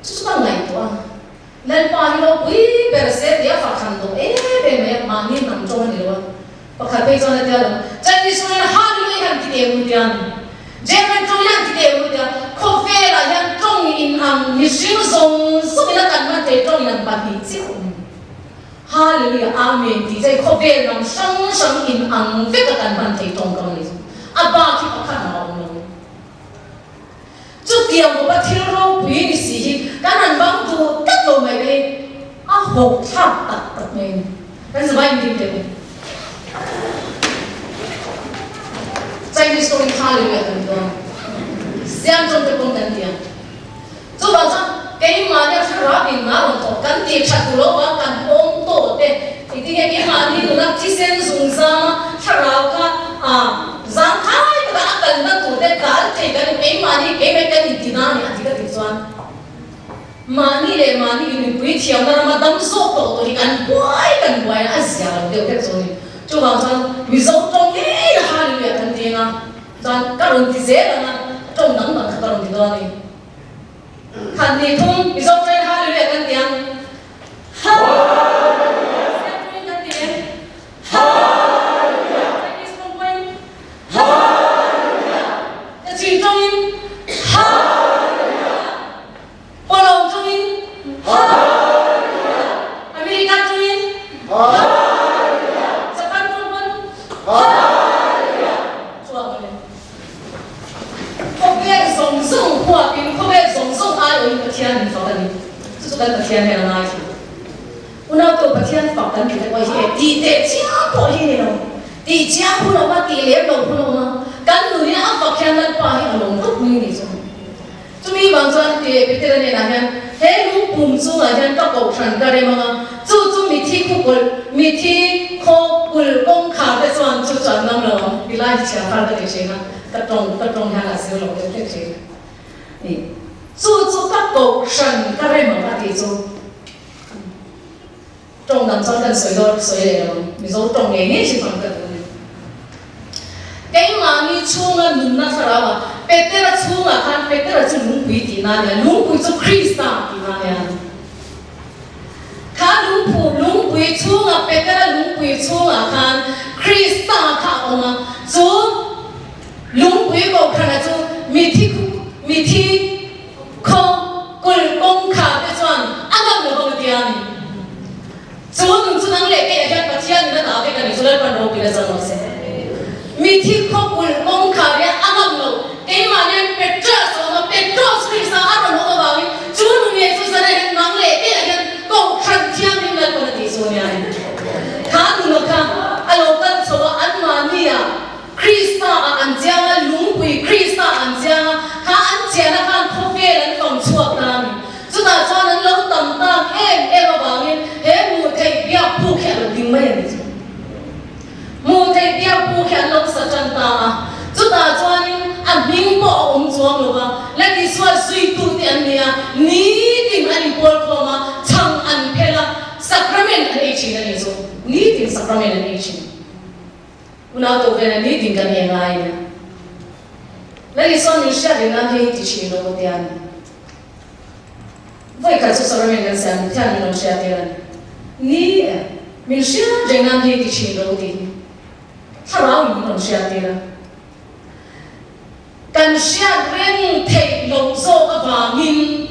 Speaker 1: Chu chu ka ngaihtuah a, Lalpa hi ropui ber se tia fak han dawh em em mai a, mahni hnam tawng a ni lo a. Pakhat phei chuan a tia lo, Chinese tawngin Hallelujah hian ti teh u tia ni. German tawngin an ti teh u tia. Khawvelah hian tawng inang mihring zawng zawngin a kan hman thei tawng inang pahnih chiah awm. Hallelujah, Amen tih chai khawvel lam hrang hrang inang veka kan hman thei tawng ka ni. A bak hi pakhat mah a awm lo. Chutiang bawka thil ropui ni si hi kan han bang duh tlat lo mai te hi a hawk thlak tak tak mai a ni. Kan zavai in ding teh u. Chinese tawngin Hallelujah kan ti dawn a, Siam tawng te pawn kan ti ang. Chuvang chuan keimahni a thlarau in hna rawn thawk kan tih that duh lo a kan awm tawh te engtin nge keimahni nuna thisen zung zama thlarau kha zang thai taka a kalna tur te kal thei kan keimahni keimah kan inti na a ni a ti ka tih chuan mahni leh mahni inpui thiamna rama dam zawk tawh tawh hi kan buai kan buai a zia lo deuh hlek chu a ni. Chuvang chuan Mizo tawng ngei a Hallelujah kan ti eng a. Chuan ka rawn ti zel ang a, tawng dang dang kha ka rawn ti dawn a ni. Khat ni thum Mizo train Hallelujah kan ti ang. Hallelujah! Siam tawngin kan ti em? Hallelujah! Chinese tawng pawhin Hallelujah! Kachin tawngin Hallelujah! Pawlawng tawngin Hallelujah! America tawngin Hallelujah! Japan tawng pawn Hallelujah! Chuak a ni. Khawvel zawng zawng huapin khawvel zawng zawng aiawhin Pathian min fak a ni. Chu chu kan Pathian hian a ngai thei. Unautu Pathian fak kan tih te pawh hi tih teh chiang pawh hi ni lo. Tih chiang hun awm a, tih lem lo hun awm a. Kan nunin a fak hian Lalpa hi a lawm khawp mai a ni chu. Chumi vang chuan ti leh Petera hnenah hian, He lungpum chungah hian ka kohhran ka rem ang a, chu chu mithi khukulh, mithi khaw kulh kawngkhar te chuan chu chu an ngam lo ang ti lai hi chhiar far ka ti thin a, ka tawng ka tawng hian a zir lo deuh hlek thin. Ni, chu chu ka kohhran ka rem ang a tih chu tawng dang chuan kan sawi dawn sawi leh lo ang, Mizo tawng ngei ngei hrim ang ka duh a ni. Keimahni chhunga nunna thlarau ah Petera chhungah khan Petera chu lungpui tihna a nia, lungpui chu Krista tihna a nia. Kha lungphu lungpui chhunga Petera lungpui chhungah khan Krista kha a awm a, chu lungpui kohhrana chu mithi mithi khaw kulh kawngkhar te chuan a ngam lo vang a tia a ni. Chu nun chu nang leh keiah hian Pathian in a dah vek a ni chu Lalpan ropui a chang lo se. Mithi khawkulh kawngkhar hian a ngam lo. Keimah hian Petros a awm a, Petros Krista a rawn awm avangin chu nun leh chu zan ah hian nang leh keiah hian Kohhran Thianghlim Lalpan a tih chu a nia ni. Kha nuna kha a lo kal chho a, anmahni ah Krista ah an chiang a, lungpui Krista ah an chiang a, kha an chiahna khan khawvel an fang chhuak ta a ni. Chutah chuan an lo tam tak em em avangin he hmuh theih biak phuk hi a lo ding mai a ni chu. Hmuh theih biak phuk hi an lo sa tan ta a, chutah chuanin a hming pawh a awm chuang lo va, Lal Isua zuitute an ni a, nitin an inpawl khawm a, chhang an phel a, sacrament an ei thin a ni chu, nitin sacrament an ei thin. Unau tawh vela nitin kan ei ngai a nia. Lal Isua min hriat reng nan hei hi ti thin lo maw tia ni. Vawi khat chu Solomon kan siam thian min rawn hria tir a ni. Ni e, min hriat reng nan hei ti thin lo tih hi thlarau in min rawn hria tir a. Kan hriat reng theih loh zawk avangin,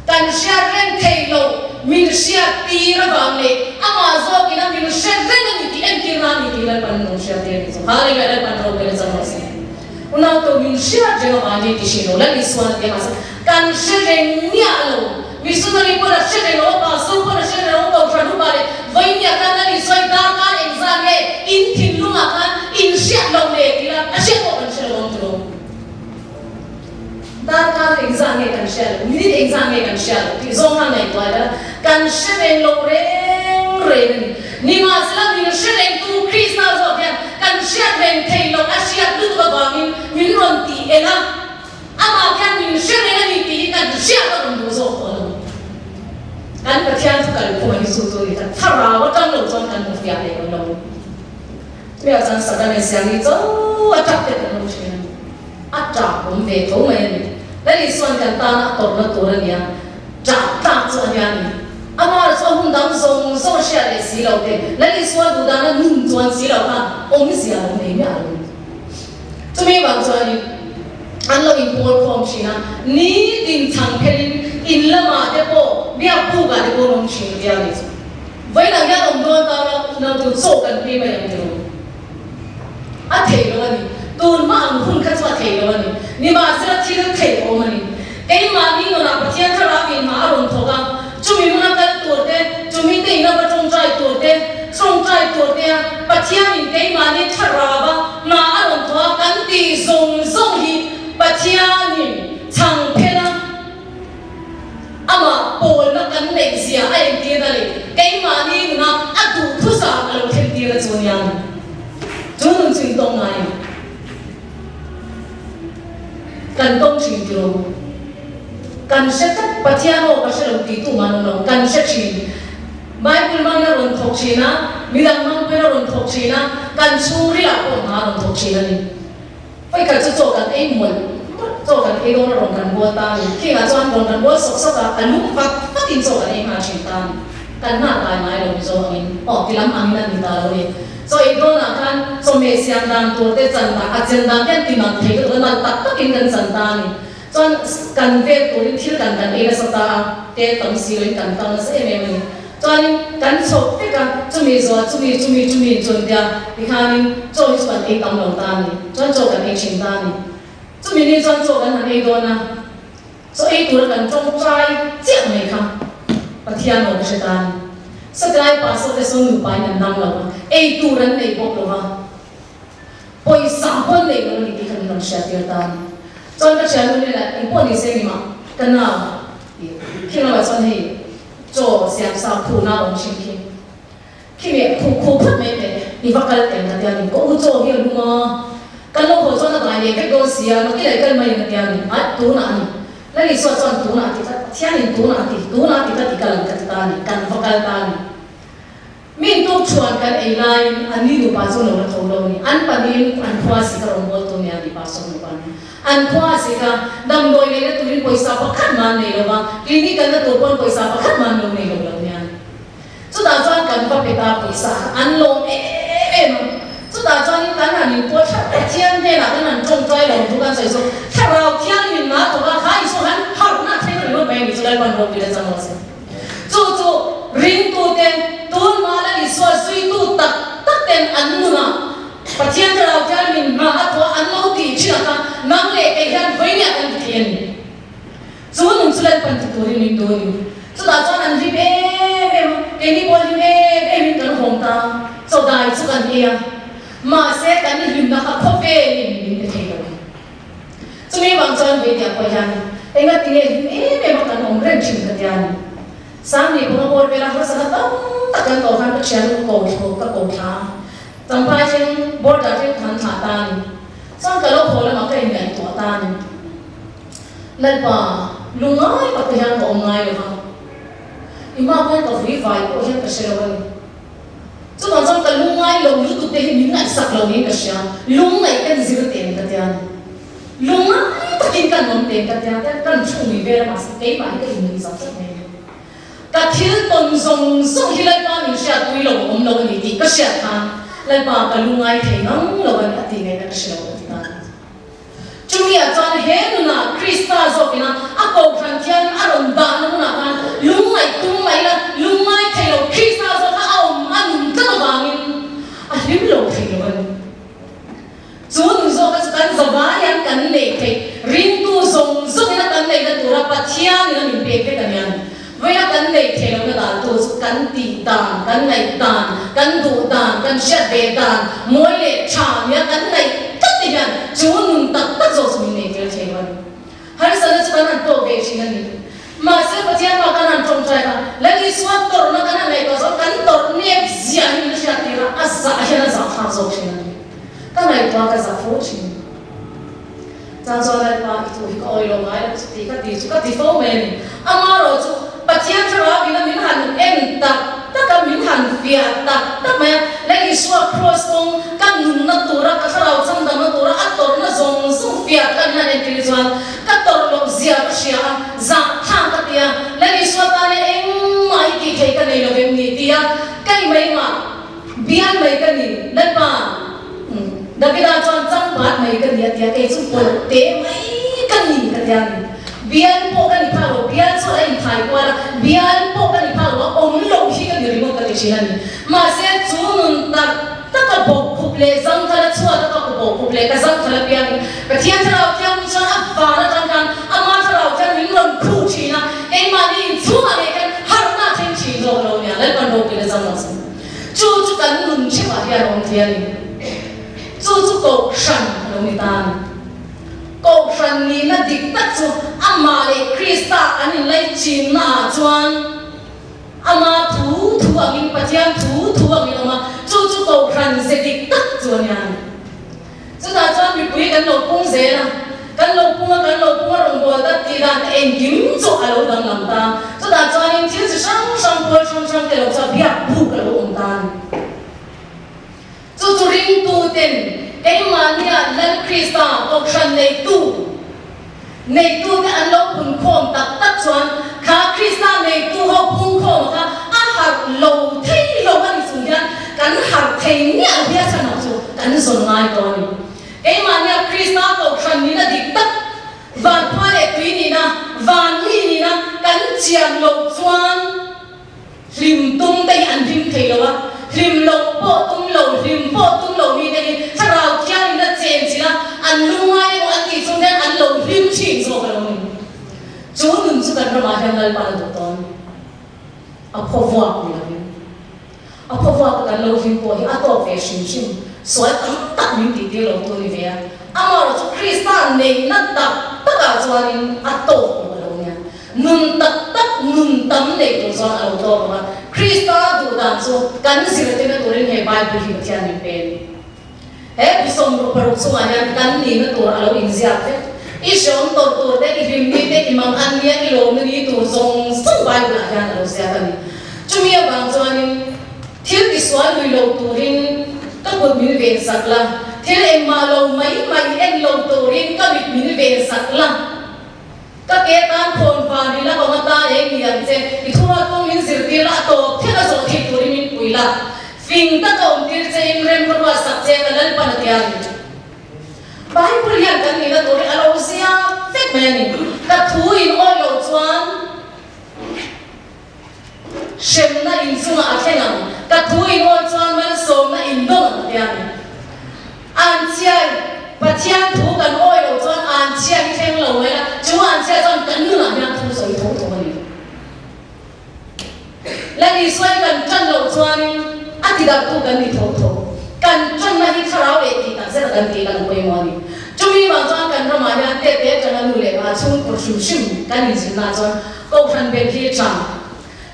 Speaker 1: kan hriat reng theih loh min hriat tir avang leh amah zawkin a min hre reng a ni tih entir nan ni tih Lalpan min rawn hria tir a ni chu. Hallelujah Lalpan ropui a chang rawh se. Unau to min hriat reng avangin i ti hrin lo. Lal Isuan a ti a, mahse kan hre reng miah lo. Missionary pawn a hre reng lo a, pastor pawn a hre reng lo, kohhran upa leh vawinia khan Lal Isua i darkar engzat nge in thinlungah khan in hriat lo le ti la, a hriat pawh kan hre lo ang tilo. Darkar engzat nge kan hriat lo, minute engzat nge kan hriat lo tih zawng khan ngaihtuah ila kan hre reng lo reng reng a ni. Nimahsela min hre rengtu Krista zawk hian kan hriat reng thei lo a hriat lutuk avangin min rawn tih en a, amah khian min hre reng a ni tih hi kan hriat a rawn duh zawk tawh lo. Kan Pathian thu kalphung a hi chu chu a ni kha thlarau atang lo chuan kan hmu fiah leh lo. Chumi ah chuan Satan in siam hi cho a tap te kan awm thin a ni. A tap awm ve tho mai a ni. Lal Isuan kan tana a tawrhna tur a nia, tap tlak chu a nia ni. Amah chu a hun dang zawng zawng a hriat leh si lo te, Lal Isua duh dana nun chuan si lo khan awmzia lo nei miah lo ni. Chumi vang chuanin an lo inpawl khawm thin a, nitin chhang phelin in lamah te pawh biak bukah te pawh an awm thin viau a ni chu. Vawiinah hian awm dawn ta ula nang chu chaw kan phei mai ang tiraw? A thei lo a ni. Tun hma ang hun kha chu a thei lo a ni. Nimahsela thil thei a awm a ni. Keimahni nunah Pathian thlarau in hma a rawn thawk a, chumi hmuna kal tur te, chumi te ina va tawngtai tur te, tawngtai tur te a Pathianin keimahni thlarau a hma a rawn thawk a kan tih zawng zawng hi Pathianin chhang phen a, Amah pawlna kan neih zia a entirna leh keimahni nuna a duhthusam a lo thlentir a chu nia ni. Chu nun chu in tawng ngai em? Kan tawng thin tiraw? Kan hre tlat, Pathian aw ka hre lo tih tu man awm lo, kan hre thin. Bible hmangin a rawn thawk thin a, midang hmang pawhin a rawn thawk thin a, kan chhungrilah pawh hna a rawn thawk thin a ni. Vawikhat chu chaw kan ei mawlh mawlh, chaw kan ei dawn a rawn kan bual ta a ni. Khingah chuan rawn kan bual sawk sawk a, a lum vat vatin chaw kan ei nghal thin ta a ni. Kan nghah kai ngai lo Mizo angin, aw ti lam angin a ni ta lo ni. Chaw ei dawnah khan chawhmeh siam dan tur te chan dan, a chen dan te an ti nalh thei lutuk a, nalh tak takin kan chan ta a ni. Chuan kan vel turin thil kan kan ei nasa ta a, te tam si loin kan kal nasa em em a ni. Chuanin kan chhoh vek a, chumi zuah chumi chumi chumi in chuan tia tikhanin chaw hi chu kan ei tam lo ta a ni. Chuan chaw kan ei thin ta a ni. Chumi ni chuan chaw kan han ei dawn a, chaw ei tura kan tawngtai chiah mai kha Pathian aw ka hre ta a ni. Satilai pastor te sawn nupa in an dang lo a, ei tur an nei bawk lo va. Pawisa pawn nei lo a ni tih kha min rawn hriat tir ta a ni. Chuan ka thiannu hnenah engpawh ni se ni mah ka nau tih khi lamah chuan hei chaw siam sa khuhna a awm thin khi. Khi meh khuh khuh phawt mai teh i va kal teng ka tia ni. Ka u chaw hi a lum a, kan lo haw chuan a dai leh vek dawn si a, nakilai i kal mai in ka tia ni. Ai tunah a ni. Lalisua chuan tunah a ti tlat, Pathianin tunah a ti, tunah a ti tlat i kal ang ka ti ta a ni, kan va kal ta a ni. Min tuk chuan kan ei laiin an ni nupa chu lo la tho lo a ni. An pahnihin an khua si ka rawngbawltu nia ni pastor nupa nia. An khua si ka damdawi neihna turin pawisa pakhat mah an nei lo va, clinic kalna tur pawn pawisa pakhat mah an lo nei lo lo nia. Chutah chuan kan va pe ta pawisa kha an lawm em em a. Chutah chuanin kan han inpuah thlarh Pathian hnenah kan han tawngtai lo chu kan sawi chu Thlarau Thianghlim min thawk a, kha Isua han harhna a thleng ringawt mai a ni chu Lalpan ropui la chang rawh se. Chu chu ringtute tunhma la Isua zuitu tak tak ten an nunah Pathian Thlarau Thianghlim hna a tuah an lo tih thin a kha nang leh kei hian vawinia kan ti thei a ni. Chu nun chu Lalpan ti turin min duh a ni. Chutah chuan an hlim em em a, keini pawh hlim em em in kan hawng ta a, chawdai chu kan ei a, mahse kan hlimna kha khawvelin min pe thei lo a ni. Chumi vang chuan Veitia pawh hian enga tinge hlim em em a kan awm reng thin ka tia ni. Sangni pawh a bawr vela harsatna tam tak kan tawh khan ka thiannu ka ko thla ka ko thla a, Champhai thleng border thleng khan thlah ta a ni. Chuan ka lo haw lamah ka inngaihtuah ta a ni. Lalpa, lungngai tak te hian ka awm ngai lo va, i hma khan ka vui vai pawh hian ka hre lo a ni. Chuvang chuan ka lungngai lo lutuk te hi min ngaihsak lo niin ka hria, lungngaih kan zir teng ka tia ni. Lungngai takin kan awm teng ka tia tia kan thu mui vel a mahse keimah hi ka innuih zak zak mai a ni. Ka thil tawn zawng zawng hi Lalpa min hriatpui lo a awm lo a ni tih ka hriat khan Lalpa ka lungngai thei ngang lo a ni a tih ngaihna ka hre lo ka ti ta a ni. Chumi-ah chuan he nunah Krista zawkina a kohhran thian a rawn dahna hunah khan lungngaih tum mai la, lungngai thei lo Krista zawk kha a awm a nun tlat avangin a hlim lo thei lo a ni. Chu nun zawka chu kan zavai a. Vawiina kan neih theih lohna dan tu chu kan tih dan, kan ngaih dan, kan duh dan, kan hriat ve dan, mawi leh tha nia kan ngaih tlat te hian chu nun tak tak zawk chu min nei tir thei lo a ni. Harsatna chu kan han tawk ve thin a ni. Mahse Pathian pa kan han tawngtai kha Lal Isua tawrhna kan han ngaihtuah zawk kan tawrh nep ziah hi min hriat tir a, a zah hian a zah thlak zawk thin a ni. Ka ngaihtuah ka zah fo thin. Chang chuan Lalpa i thu hi ka awih lo ngai lo chu ti ka ti chu ka ti fo mai a ni. Amaherawh chu Pathian thlarau ina min han en tak tak a, min han fiah tak tak mai a, Lal Isua Kraws kawng ka nunna tura, ka thlarau changdamna tura a tawrhna zawng zawng fiah tak a min han entir hi chuan ka tawrh loh zia ka hria a, zahthlak ka ti a, Lal Isua tan hian engmah hi tih theih ka nei lo vem ni tia ka i mai mah bial mai ka ni Lalpa. Davida chuan changpat mai ka ni a tia, kei chu pawlh te mai ka ni ka tia ni. Bial pawh ka ni phak lo, bial chu a la inthai kual a, bial pawh ka ni phak lo a, awm loh hi ka ni ringawt ka ti thin a ni. Mahse chu nun tak tak a bawkkhup leh zangthal a chhuat a ka bawkkhup leh ka zangthal apiangin Pathian Thlarau Thianghlim chuan a van atang khan ama Thlarau Thiang min rawn khuh thin a, keimahni inchhungah ngei khan harhna a thleng thin zawk lo nia, Lalpan ropui la zam rawh se. Chu chu kan nun theuhah hian awm thei a ni. Chu chu Kohhran a lo ni ta a ni. Kohhran nihna dik tak chu amah leh Krista an inlaichinnaah chuan ama thu thu angin, Pathian thu thu angin awm a, chu chu Kohhran ze dik tak chu a nia a ni. Chutah chuan mipui kan lo pung zel a, kan lo pung a, kan lo pung a rawngbâwl ta tih dan engkim chu a lo danglam ta. Chutah chuanin thil chi hrang hrang, pawl hrang hrang te lo chuan biak buk a lo awm ta a ni. Chu chu ringtuten keimahnia Lal Krista Kohhran neitu, Neitute an lo punkhawm tak tak chuan kha Krista neitu ho pungkhawma kha a harh lo thei lo a ni chung hian kan harh thei miah lo hi a chhan ah chu kan zawn ngai tawh a ni. Keimahnia Krista Kohhran nihna dik tak, van khua leh tui nihna, van mi nihna kan chian loh chuan, Hlim tum te hi an hlim thei lo a, hlim loh pawh tum lo, hlim pawh tum lo mi te hi thlarau thiangin a chen chin a, an lungngai emaw an tih chung hian an lo hlim thin zawk a lo ni. Chu nun chu kan ramah hian Lalpan a duh tawn. A phaw vuak ni lovin. A phaw vuak a kan lo hlim pawh hi a tawk ve hrim hrim, sual tam tak min tih tir lo tu ni ve a. Amaherawhchu chu Krista neihna tak takah chuanin a tawk lo a lo nia. Nun tak tak, nun tam neih tur chuan a lo tawk ang a, Krista duh dan chu kan zirtirna turin he Bible hi Pathian min pe a ni. He bu 66 chungah hian kan nihna tur a lo inziak vek. I hreawm tawrh tur te, i hlimni te, i mang an nia, i lawmna ni tur zawng zawng Bible ah hian a lo ziak a ni. Chumi avang chuanin thil tisual lui lo turin ka kut min ven sak la, thil engmah lo mai mai en lo turin ka mit min ven sak la. Ka ke tan khawn van i la awm atan eng ni ang che, i thuruat kawng min zirtir la, a tawp thlen a zawh theih turin min pui la, fing taka awm tir che in rem ka ruat sak che ka Lalpan a ti a ni. Bible hian kan nihna tur hi a lo ziak vek mai a ni. Ka thu in awih loh chuan hremna in chungah a thleng ang, ka thu in awih chuan malsawmna in dawng ang a ti a ni. Anchhiai, Pathian thu kan awih loh chuan anchhia hi thleng lo mai la, chu anchhia chuan kan nunah hian thu sawi tho tho a ni. Lal Isua hi kan tan loh chuanin a tidaktu kan ni tho tho. Kan tanna hi thlarau leh tih tak zet a kan tih lan pawimawh a ni. Chumi vang chuan kan ramah hian tete atanga nu leh pa chhungkaw hrim hrim kan inzirna chuan Kohhran bel hi a tha.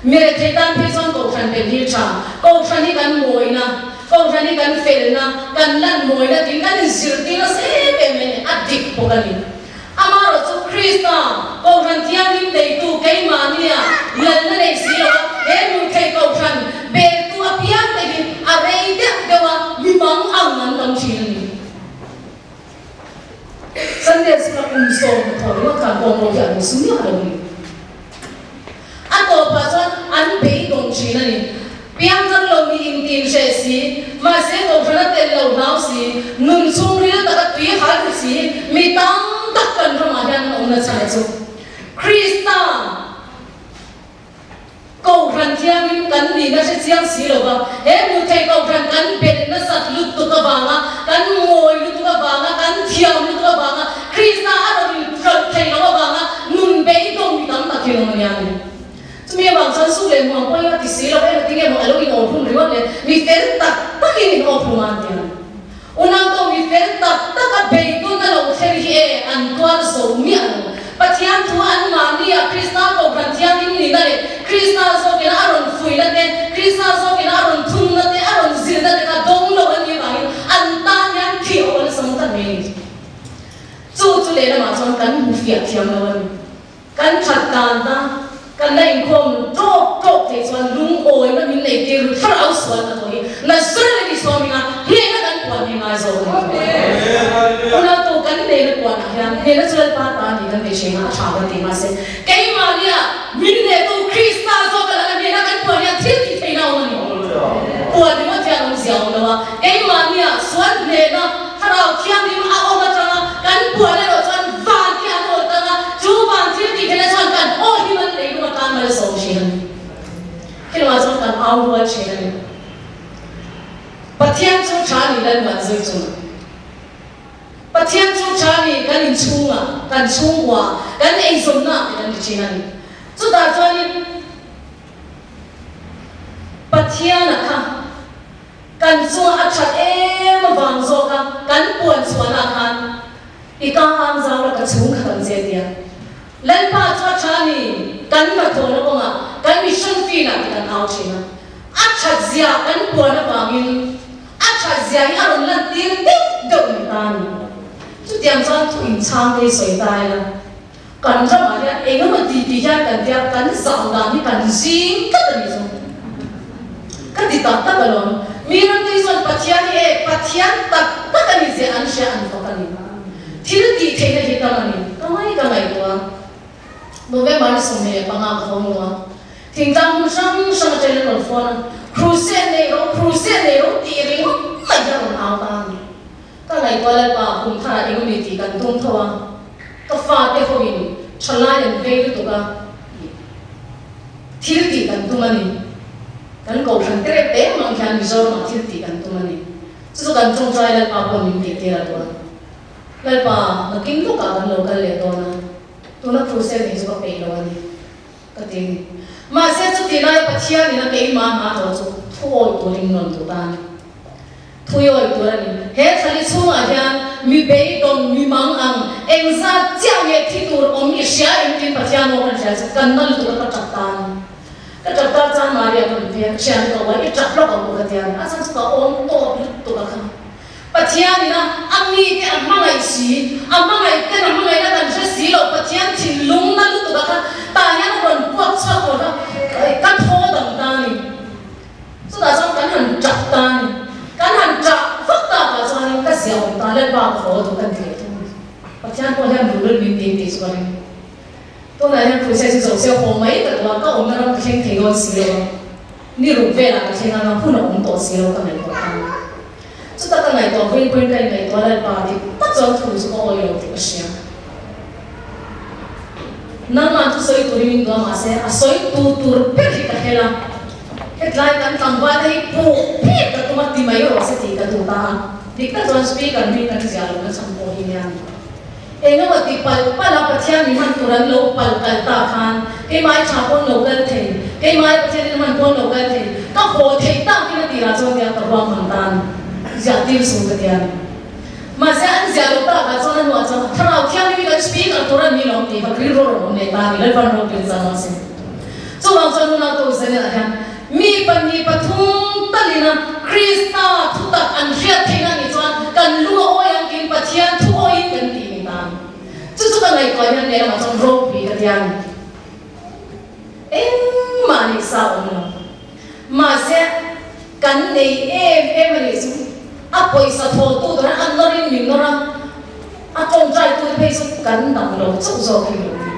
Speaker 1: Mi rethei tan phei chuan Kohhran bel hi a tha. Kohhran hi kan mawina, Kohhran hi kan felna, kan lan mawina tiin kan inzirtir nasa em em mai a ni, a dik bawk a ni. Amaherawh chu Krista, Kohhran Thianghlim neitu keimahnia lalna nei si lo a, he hmuh theih Kohhran beltu apiang te hi a rei deuh deuh a, mi mang ang an tam thin a ni. Sunday sikula kum sawm hnathawh ringawt khan kawng ro hi a lo su miah lo a ni. A tawpah chuan an beidawng thin a ni. Piangthar lo mi intin hreh si, mahse kohhran a tel lo hlau si, nun chhungril taka tui hal ru si, mi tam tak kan ramah hian an awmna chhan a chu Krista Kohhran thiangin kan nihna hre chiang si lo va, he hmuh theih kohhran kan belh nasat lutuk avanga, kan ngawi lutuk avanga, kan thiam lutuk avanga, Krista a rawn inhralh theih loh avanga nun beidawng mi tam tak hi an awm a nia ni. Chumi avang. chuan zuk leh hmuam pawhin a ti si lo, engati nge maw a lo in awmhlum ringawt le, mi fel tak takin in awmhlum a an ti ang. Unau mi fel tak tak a beidun a lo thleng hi e an tuar zo miah lo. Pathian thu anmahni a Krista Kohhran Thianghlim nihna leh Krista zawkina a rawn fuihna te, Krista zawkina a rawn thunna te, a rawn zirna te kha dawng lo an nih vangin an tan hian thih a awlsam tlat mai a ni. Chu chu lehlamah chuan kan hmu fiah thiam lo a ni. Kan that dan a kan la inkhawm tawk tawk theih chuan lungawina min nei tir ru thlarau sual ka tawh hi Nazareth ni sawminga hnehna kan puan hi ngai zawk a ni. Unautu kan hnehna puanah hian hnehna chu Lalpa ta a ni kan ti thin a, a tha kan ti mahse keimahnia min hnehtu Krista zawk a laka hnehna kan puan hian thil tih theihna a awm a ni. Puan ringawt hian awmzia a awm lo a, keimahnia sual hnehna Thlarau Thianghlim a awm atanga kan puan erawh chuan van hi an aw tang a, chu van thil tih theihna chuan kan aw hi man lei lung atan mal sawm thin a ni. Khilawah chuan kan au rual thin a ni. Pathian chu tha a ni Lalmuan zui chung. Pathian chu tha a ni kan inchhungah, kan chhungkuaah, kan eizawnnaah te kan ti thin a ni. Chutah chuanin Pathiana kha Kan chunga a that em avang zawk a kan puan chhuahna khan i ka ang zau la ka chhung khat ang che tia Lalpa chu a tha ni kan hnathawhna kawngah kan mission field ah te kan au thin a, a that zia kan puan avangin a that zia hi a rawn lan tir deuh deuh ni ta a ni. Chutiang chuan thu inchhang te hi sawi ta ila kan ramah hian eng emaw ti ti hian kan tia kan zau dan hi kan zing tlat a ni chu. Ka ti tak tak alawm. Mi ramte hi chuan Pathian hi e Pathian tak tak a ni zia an hria an fak a ni. Thil tih theihna hi tam a ni. Ka ngai ka ngaihtuah a. November ni 25 ka hawng lo a. Thingtlang hmun hrang hrang atangin an rawn phone a. Crusade nei rawh, crusade nei rawh tih ringawt mai hi a rawn au ta a ni. Ka ngaihtuah Lalpa kum tharah eng mi tih kan tum tho a. Ka fate hoin thalai an vei lutuk a. Thil tih kan tum a ni. Kan kohhran te reuh te mang hian Mizoramah thil tih kan tum a ni. Chu chu kan tawngtai Lalpa pawh min tih tir a duh a. Lalpa, nakin lawkah kan lo kal leh dawn a, tuna crusade nih chu ka peih lo a ni, ka ti a ni. Mahse chutih lai Pathianin a keimah hma tawh chu thu awih turin rawn duh ta a ni. Thui awih tur a ni. He thlali chhungah hian mi beidawng, mi mang ang, engzat chiah nge thi tur awm i hria em tiin Pathian aw kan hria chu kan na lutuk a ka tap ta a ni. Ka tap ta chuan Maria ka rawn phei a, ka thian ka uai, i tap lawk ang u ka ti a ni. A chhan chu ka awm tawp lutuk a kha. Pathianin a a mite a hmangaih si, a hmangaih ten a hmangaihna kan hre si lo, Pathian thinlung na lutuk a kha tah hian a rawn puak chhuak tur kha ka thaw dang ta a ni. Chutah chuan kan han ṭah ta a ni. Kan han ṭah vak takah chuanin ka zia awm ta, Lalpa ka haw duh kan ti leh thung a ni. Pathian pawh hian duh lul min ti tih chu ka ring. Tunah hian Crusade chu zo se haw mai ka duh a, ka awmna ram ka thleng thei dawn si lo a, ni ruk velah ka thleng anga hun a awm tawh si lo ka ngaihtuah ta a ni. Chutah ka ngaihtuah vawiin pawhin ka inngaihtuah Lalpa dik tak chuan thu chu ka awi lo tih ka hria. Nangmah chu sawi turin min duh a mahse a sawi tu tur ber hi ka hel a. Hetlai kan tlangval te hi puk phek ka tum a ti mai rawh se tih ka duh ta a. Dik tak chuan speaker hming kan ziah lo na chhan pawh hi nia ni. Engemaw ti palh palh a Pathian mi hman tur an lo palh kal ta khan keimah i tha pawn lo kal thei, keimah i Pathian in hman pawn lo kal thei, ka haw theih takin a tirah chuan tia ka ruang hman ta a ni. Ziah tir su ka ti a ni. Mahse an ziah loh takah chuan a hnuah chuan Thlarau Thianghlim hi kan speaker tur a ni lo tih kha rilru a rawn awm leh ta a ni, Lalpan ropui zan rawh se. Chuvang chuan nunau to Zaniah hian mi pahnih pathum talina Krista thutak an hriat theihna nih chuan kan lung a awi ang tiin Pathian thu awiin kan tih ni ta a ni. Chu chu ka ngaihtuah hian lehlamah chuan ropui ka ti a ni. Engmah nih sa awm lo. Mahse kan nei em em a nih chu a pawisa thawhtu tur hian a nawrin min nawr a, a tawngtaitute phei chu kan dang lo chauh zawk hi lo ni.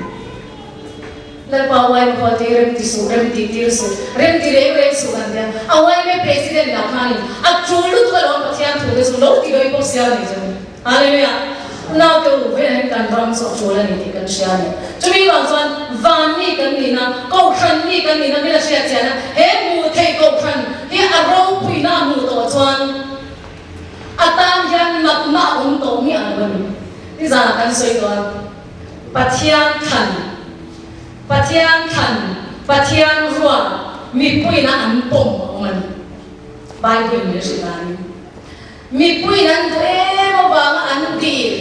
Speaker 1: Lalpa uai maw ti rem ti suh, rem ti tir suh, rem ti reng reng suh kan tia. A uai me President lah khanin a tul lutuk alawm Pathian thu te chu lo ti lawih bawk sia a nih chu. Hallelujah! Naute u, vawiin hian kan ram chu a tul a ni tih kan hria a ni. Chumi vang chuan van mi kan nihna, kohhran mi kan nihna min a hriat chian a, he hmuh theih kohhran hi a ropuina a hmuh tawh chuan a tan hian natna a awm tawh miah lo a ni. Nizanah kan sawi tawh a. Pathian thlan, Pathian thlan, Pathian ruat. mipuiin a an pawm a awm a ni. Bible in min hrilh danin mipuiin an duh em avanga an dil,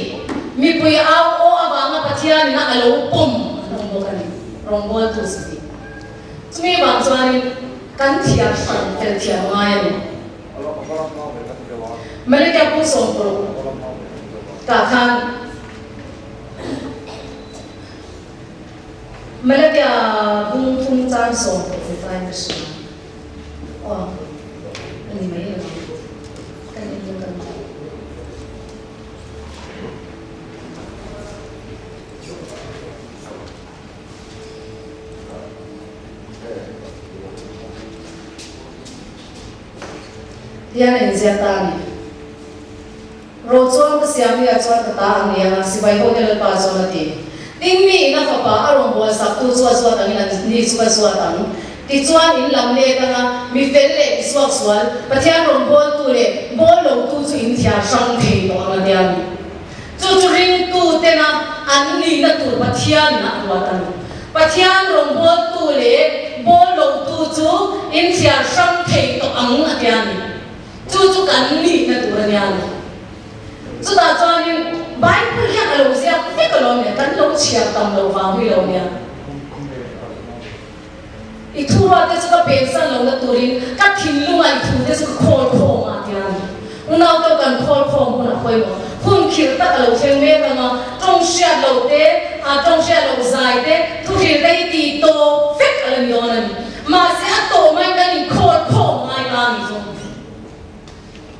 Speaker 1: mipui au aw avanga Pathianin a lo pawm an awm bawk a ni, rawngbawltu si tih. Chumi vang chuanin kan thiam hran fel thiam ngai a ni. Malika Pu Sawmparuk tah khan Malakia bung thum chang 16 ni tain ka hria. Aw, a ni mai lo. Kan en lawk ang. Hian a inziak ta a ni. Ro chuan ka siam hi a chuan ka ta ang ni anga sipai hote Lalpa chuan a ti. Tin mi in a fapa a rawn bual sak tu chu a zuat angin an ni chu ka zuat ang. Tichuan in lam let anga mi fel leh mi suak sual Pathian rawn bawl tu leh bawl lo tu chu in thiar hrang thei tawh ang a ti a ni. Chu chu ringtu tena an nihna tur Pathianin a ruat a ni. Pathian rawngbawltu leh bawl lotu chu inthiar hrang thei tawh ang a ti a ni. Chu chu kan nihna tur a nia ni. Chutah chuanin Bible hian a lo ziak vek alawm nia, kan lo chhiar tam loh vang hi lo nia. I thuruate chu ka pensan lohna turin ka thinlunga i thute chu ka khawl khawm a ti a ni. Unau te kan khawl khawm hun a pawimawh. Hun khirh tak a lo thleng mek ang a, tawng hriat loh te, tawng hriat loh zai te, thuhril te hi tih tawp vek a la ni dawn a ni. Mahse a tawh mai kan inkhawl khawm ngai ta a ni chu.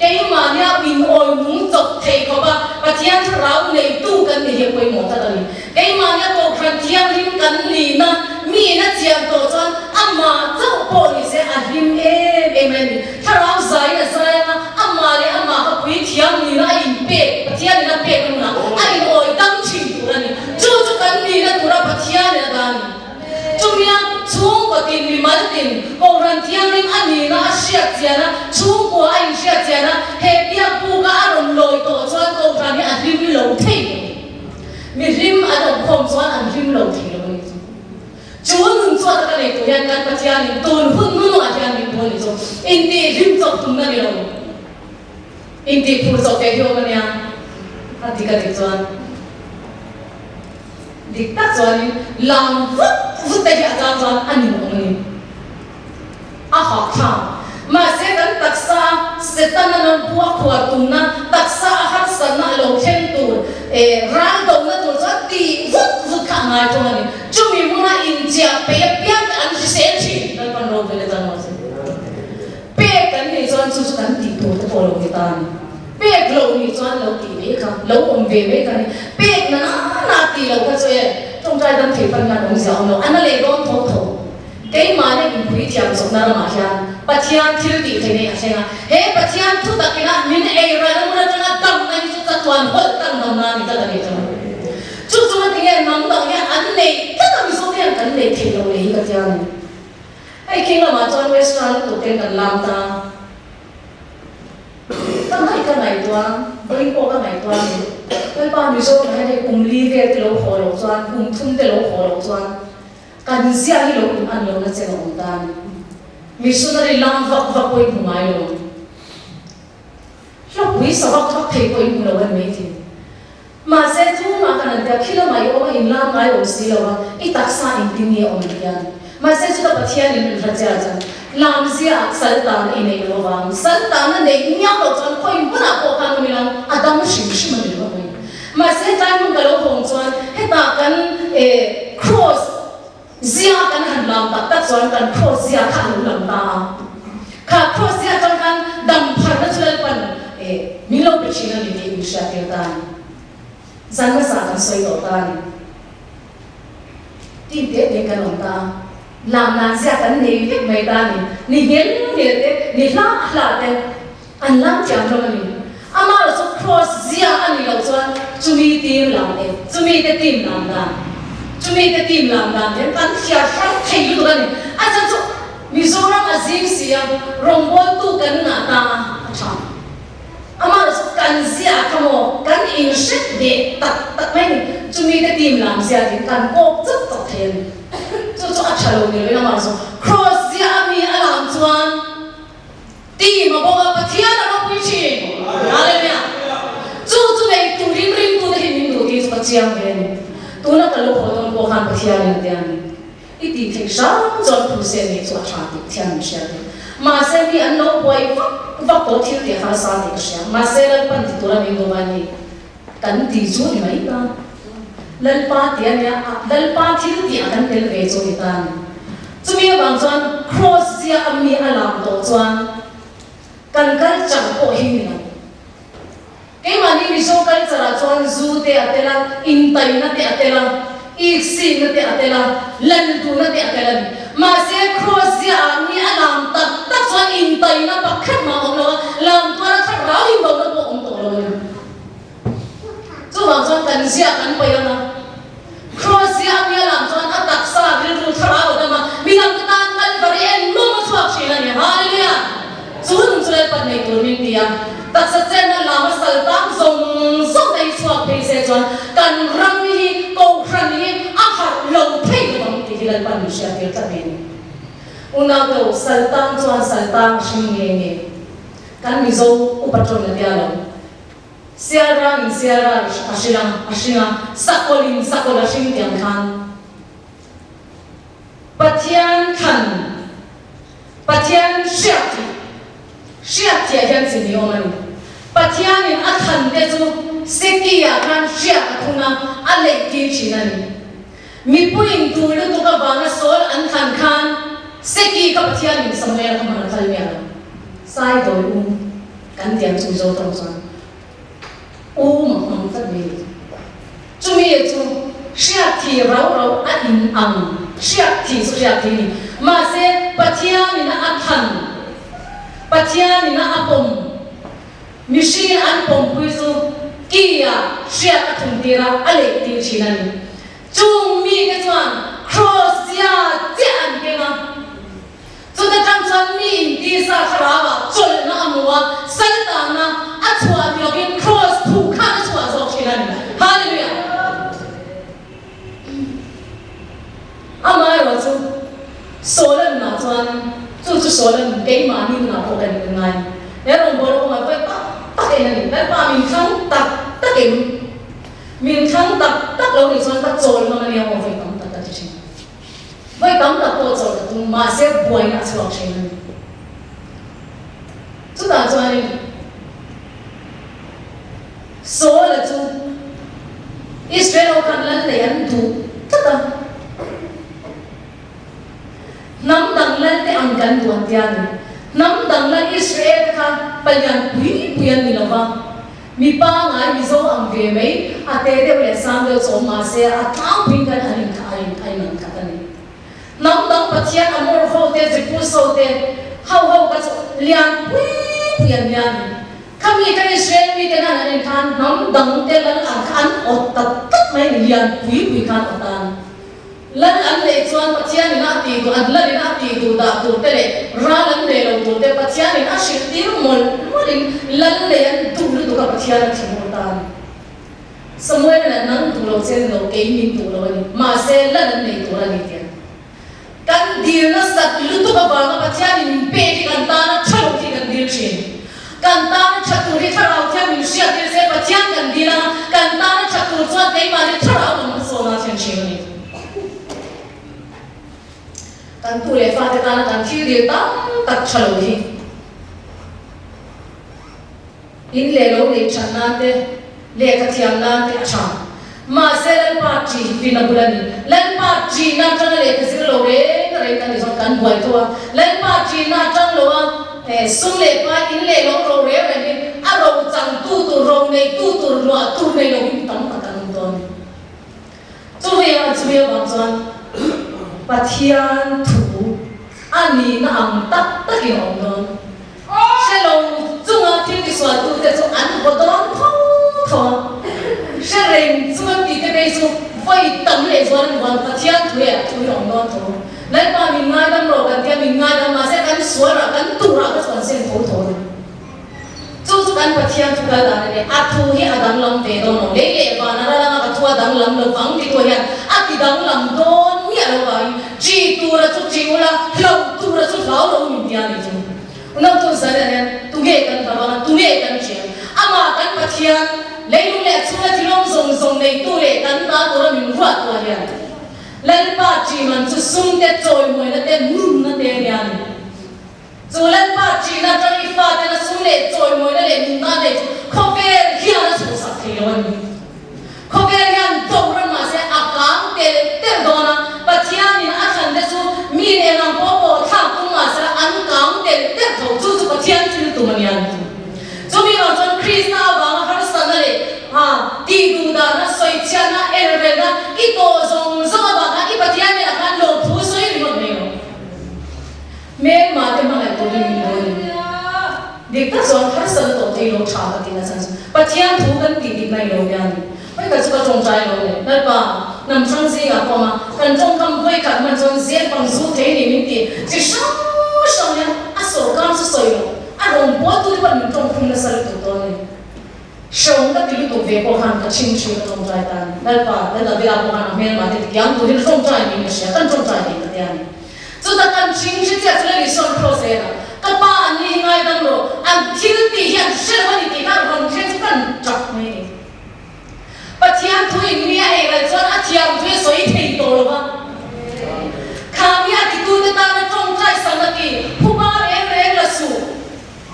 Speaker 1: Keimahnia min awi nung chawp thei khawp a, Pathian thlarau neitu kan ni hi a pawimawh tlat a ni. Keimahnia Kohhran thianghlim kan nihna miin a chian tawh chuan amah chauh pawh ni se a hlim em em mai a ni. Thlarau zaiin a zai anga amah leh amah kha puithiam nihna a inpek, Pathianin a pek na hmunah a inawi dam thin tur a ni. Chu chu kan nihna tura Pathianin a dah a ni. Chumia chhungkaw tin mimal tin Kohhran Thianghlim a nihna a hriat chian a, chhungkua a inhriat chian a, he biakbuka a rawn lawi tawh chuan Kohhran hi a hlim lo thei lo. Mi hlim an awm khawm chuan an hlim lo thei lo a ni chu. Chu nun chu a taka nei tur hian kan Pathianin tun hun hnuhnungah hian min duh a ni chu. Intih hlim chawp tumna ni lo. Intih phur chawp ve hi awm a nia, a dik a dik chuan. Dik tak chuanin lam vut vut te hi a chang chuan a nin awm a ni. A hahthlak. Mahse kan taksa a Setana nan pu a khuar tumna, taksa a harsatna a lo thleng tur eh ral dona tur chuan tih vut vut kha a ngai thung a ni. Chumi hmuna inchiah peih apiang te an hrisel thin. Lalpan ro vel atang rawh se. Pek kan nih chuan chu chu kan tih tur te pawh lo ni ta a ni. Pek loh nih chuan lo tih mai kha, lo awm ve mai kha ni. Pek na na na tih loh kha chu e, tawngtai dam thei pan hian awmzia awm lo, a na leh dawn tho tho. Keimah leh inpui thiam chawpna ramah hian Pathian thil tih theih nei a thleng a, he Pathian thu takina min ei ral a hmun atanga damna hi chu chatuan hawlh tan damna a ni tlat a ni chu. Chu chu ngatinge hnam dang hian an neih tlat a Mizo te hian kan neih theih loh leh hi ka tia a ni. Hei khing lamah chuan western lutuk ten kan lam ta. Ka ngaih ka ngaihtuah, vawi pawh ka ngaihtuah a ni. Lalpa Mizoramah hian hei kum li vel te lo haw loh chuan, kum thum te lo haw loh chuan kan ziah hi lo in an lohna chen a awm ta a ni. Missionary lam vak vak pawh in hmu ngai lo. Hlawkpui sa vak vak thei pawh in hmu lo a ni maithei. Mahse chungah kan an tia, khi lamah i awm a, inlam ngai awm si lo a, i taksa engtin nge awm ti a ni. Mahse chuta Pathianin min hla chiah chuan, lam ziaah sal tahna i neih lo avang, sal tahna neih miau loh chuan khawi hmunah pawh khan awm ila a dam hrim hrim a ni lo mai. Mahse tlai hmun ka lo hawng chuan hetah kan cross zia kan han lam tak tak chuan kan cross zia kha a lo lang ta a. Kha cross zia atang khan dam pharna chu Lalpan min lo pe thin a ni tih min hriattir ta a ni. Zan hmasa kan sawi tawh ta a ni. Team te te kan awm ta a, lam nan zia kan nei vek mai ta a ni. Ni nghel nghel te, ni hlah hlah te an lam thiam hlawm a ni. Amaherawhchu chu cross zia a nih loh chuan chumi team lam te, chumi te team lam dan, chumi te team lam dan te kan thliar hrang thei lutuk a ni. A chhan chu Mizoram a zing si a, rawngbawltu kan ngah ta a, a tha. Amaherawhchu chu kan zia kha maw, kan inhret ve tak tak mai a ni. Chumi te team lam zia tin kan kawk chauh chauh thei a ni. Chu chu a tha lo ni loin amaherawhchu cross zia a mi a. chiang ve a ni. Tuna ka lo haw dawn pawh khan Pathianin a tia a ni. I tih theih hram chuan phu se nih chu a tha tih Pathian min hriat a. Mahse mi an lo buai vak vak tawh thil tih harsa tih ka hria. Mahse Lalpan ti tura min duh a ni kan ti chu ni mai ta. Lalpa tih a nia, Lalpa thil tih a kan tel ve chu ni ta a ni. Chumi avang chuan Kraws zia a mi a lam tawh chuan kan kal chang pawh hi ni lo. Keimahni Mizo culture ah chuan zu te a tel a, intaina te a tel a, iksikna te a tel a, landuhna te a tel a ni. Mahse Kraws zia ah mi a lam tak tak chuan intaina pakhat mah a awm lo a, lam tuara thlarau inbona pawh a awm tawh lo a ni. Chuvang chuan kan zia kan paih ang a, Kraws zia a mi a lam chuan a taksa rilru thlarau a dam a, midangte tan Kalvari en nawm a chhuak thin a ni. Hallelujah! Chu nung chu Lalpan nei tur min ti a, taksa chenna lama sal tang zawng zawng te hi chhuak phei se chuan kan ram hi Kohhran hi a harh lo thei lo ang tih hi Lalpan min hriattir tlat mai a ni. Unau te, sal tang chuan sal tang a hring nge nge? Kan Mizo upa tawng a tia lo. Sialrang in sialral a hrilh a, a hring a, sakawlh in sakawlh a hring tiang khan Pathian thlan, Pathian hriat thih, hriat thih ah hian chi ni awm a ni. Pathian in a thlan te chu Seki ah khan hriat a thung a, a leih tir thin a ni. Mipui in tur lutuk avanga Saul an thlan khan Seki kha Pathian in Samuel kha hman a phal miah lo. Sai dawi um. Kan tiang chu Mizo tawng chuan U mak hmang tlat mai ni. Chumi chu hriat thi rau rau a in ang, hriat thi chu hriat thi ni. Mahse Pathian in a than, Pathian in a pawm, mihringin an pawmpui chu ki ah hriat a thum tir a, a leih tir thin a ni. Chung mite chuan Kraws zia chiah an keng a. Chuta tang chuan mi intisa thlarauah chawlhna a hmu a, saltana a chhuah ni lovin Kraws phu khan a chhuah zawk thin a ni. Hallelujah! Amaherawh chu Saul-a nunah chuan chu chu Saul-a nun keimahni nunah pawh kan in ngai. He rawngbawlna kawngah vawi tak tak en a ni. Lalpa min thlang tak tak em? Min thlang tak tak lo nih chuan ka chawl ngam a nia maw vawi tam tak ka ti thin. Vawi tam tak pawh chawlh ka tum, mahse buaina a chhuak thin a ni. Chutah chuanin Saul-a chu Israel ho khan lal nei an duh tlat a, hnam dang lal te ang kan duh an tia a ni. Hnam dang lal Israel te kha palian pui pui an ni lo va. Mi pangai Mizo ang ve mai, a te deuh leh sang deuh chu awm mah se a tlangpuiin khan an in a in a in ang khat a ni. Hnam dang Pathian Amor ho te, Jebus ho te, ho ho kha chu lian pui pui an nia ni. Khami kha Israel mi te khan an in khan hnam dang te lal ang kha an awt ta tlat mai a ni, lian pui pui khan awt a ni. Lal an neih chuan Pathianin a tih duh, an lalin a tih duh dah tur te leh ral an nei lo tur te Pathianin a hrilh tir mawlh mawlhin lal nei an duh lutuk a Pathian a thinur ta a ni. Samuel-in an nang duh lo che ni lo, kei min duh lo a ni, mahse lal an nei tur a ni tia. Kan dil nasat lutuk avanga Pathianin min pek hi kan tana tha lo hi kan dil thin. Kan tana tha tur hi thlarau thiam min hriat tir se Pathian kan dil anga kan tana tha tur chuan keimahni thlarau lam hmasawn a thlen thin a ni. Kan tu leh fate tana kan thil dil tam tak tha lo hi in leh lo neih that nan te, lehkha thiam nan te a tha. Mahse Lalpa ṭi hi fin a bul a ni. Lalpa ṭihna atanga lehkha zir lo reng reng kan ni zawk kan buai tho a. Lalpa ṭihna atang lo a sum leh pai in leh lo ro reng reng hi a ro chang tu tur, ro nei tu tur, luah tur nei lo hi mi tam tak an awm dawn a ni. Chuvei a chumi avang chuan Pathian thu a nihna ang tak takin a awm dawn. Hre lo chunga thil tisualtute chu an haw dawn tho tho a, hre reng chunga tite phei chu vawi tam leh zual an vuan Pathian thu leh a thu hi a awm dawn tho. Lalpa min ngaidam rawh kan tia min ngaidam mahse kan sual rah kan tuh rah kha chu kan sem tho tho a ni. Chu chu kan Pathian thu kal dan a ni. A thu hi a danglam ve dawn lo. Lei leh van a ral anga ka thu a danglam lo vang ti tu hian a ti danglam dawn miah lo vangin ṭi tura chu ṭi ula, hlo tura chu hlau lo min tia ni chu. Unau tun zan ah hian tunge kan hlau anga tunge kan ṭi ang? Amah kan Pathian. Leilung leh a chhunga thilawm zawng zawng neitu leh kan ta tura min ruat tu a hian Lalpa ṭihman chu sum te, chawimawina te, nunna te a nia ni. Chu Lalpa ṭihna aṭang i fatena sum leh chawimawina leh nunna a nei chu khawvel hian a chhuhsak thei lo a ni. Khawvel hian do ram mahse a kang tel tel dawn a, Pathianin a thlan te chu mi leh eng ang pawh pawh thlak tum mahse an kang tel tel tho. Chu chu Pathian thil tum a nia ni. Chumi vang chuan Krista avanga harsatna leh tih duhdahna, sawichhiatna, elrelna i tawh zawng zawng avanga i Pathian hnenah khan lawmthu sawi ringawt mai rawh. Hmelma te hmangaih turin min dawn in dik tak chuan harsatna tawh thei lo tha ka tihna chhan chu Pathian thu kan tih dik mai lo hian hawi khat chu ka tawngtai lo le. Lalpa, hnam hrang zingah pawh awm a, kan tawngkam vawi khat hman chuan zel pang zu thei ni min ti chi hrang hrang hian a sawrkar chu sawi lo, a rawngbawltu te pawh min tawngkhum nasa lutuk dawn a ni. Hreawm ka ti lutuk ve pawh khan ka chhing thin ka tawngtai ta a ni. Lalpa, Lal Davida pawh khan a hmelma te tikiang turin a tawngtai niin ka hria, kan tawngtai thei ka ti a ni. Chuta kan chhing hre chiah chu Lal Isua'n Kraws en a, Ka pa an ni hi ngaidam rawh, an thil tih hi an hre lo a ni tih kha rawn hre chu kan tap mai a ni. Pathian thu in mi a ei ral chuan a thiam thu hi a sawi thei tawh lo va. Kha mi a titute tana tawngtai sak a ti, Phuba reng reng la suh.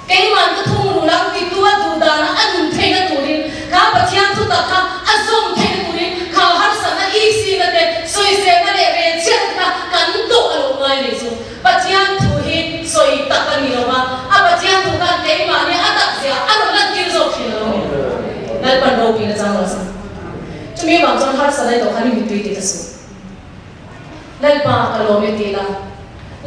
Speaker 1: Keiman ka thung rul ang ti tu a duh dana a nun theihna turin kha Pathian thutak kha a zawm theihna turin kha harsatna iksina te sawiselna leh relchhiatna te kha kan tawh a lo ngai nei chu Pathian thu hi sawi tak a ni lo va, a Pathian thu khan keimahni a tak zia a rawn lantir zawk thin a lo ni. Lalpan ropuina chang lo sa. Chumi vang chuan harsatna i tawh khan i mittui ti ta suh. Lalpa ka lawm e tih la,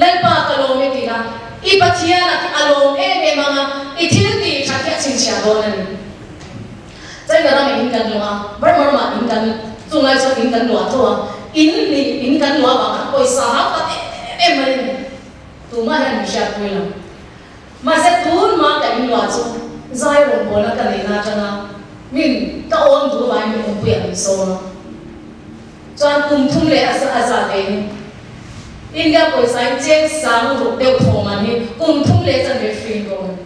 Speaker 1: Lalpa ka lawm e tih la, i Pathian a a lawm em em ang a, i thil tih that hi a chhinchhiah dawn a ni. China ramah in kan luah a, Burma ramah in kan, chung lai chuan in kan luah tho a, in nih in kan luah vang khan pawisa hau tak em em mai a ni. Tumah hian min hriatpui lo. Mahse tun mah ka in luah chu zai rawngbawlna ka neihna atanga min ka awn duh vangin min awmpuiah min sawm a. Chuan kum thum leh a a za ve hi India pawisa in cheng sang ruk deuh thaw man hi kum thum leh chanve free dawn.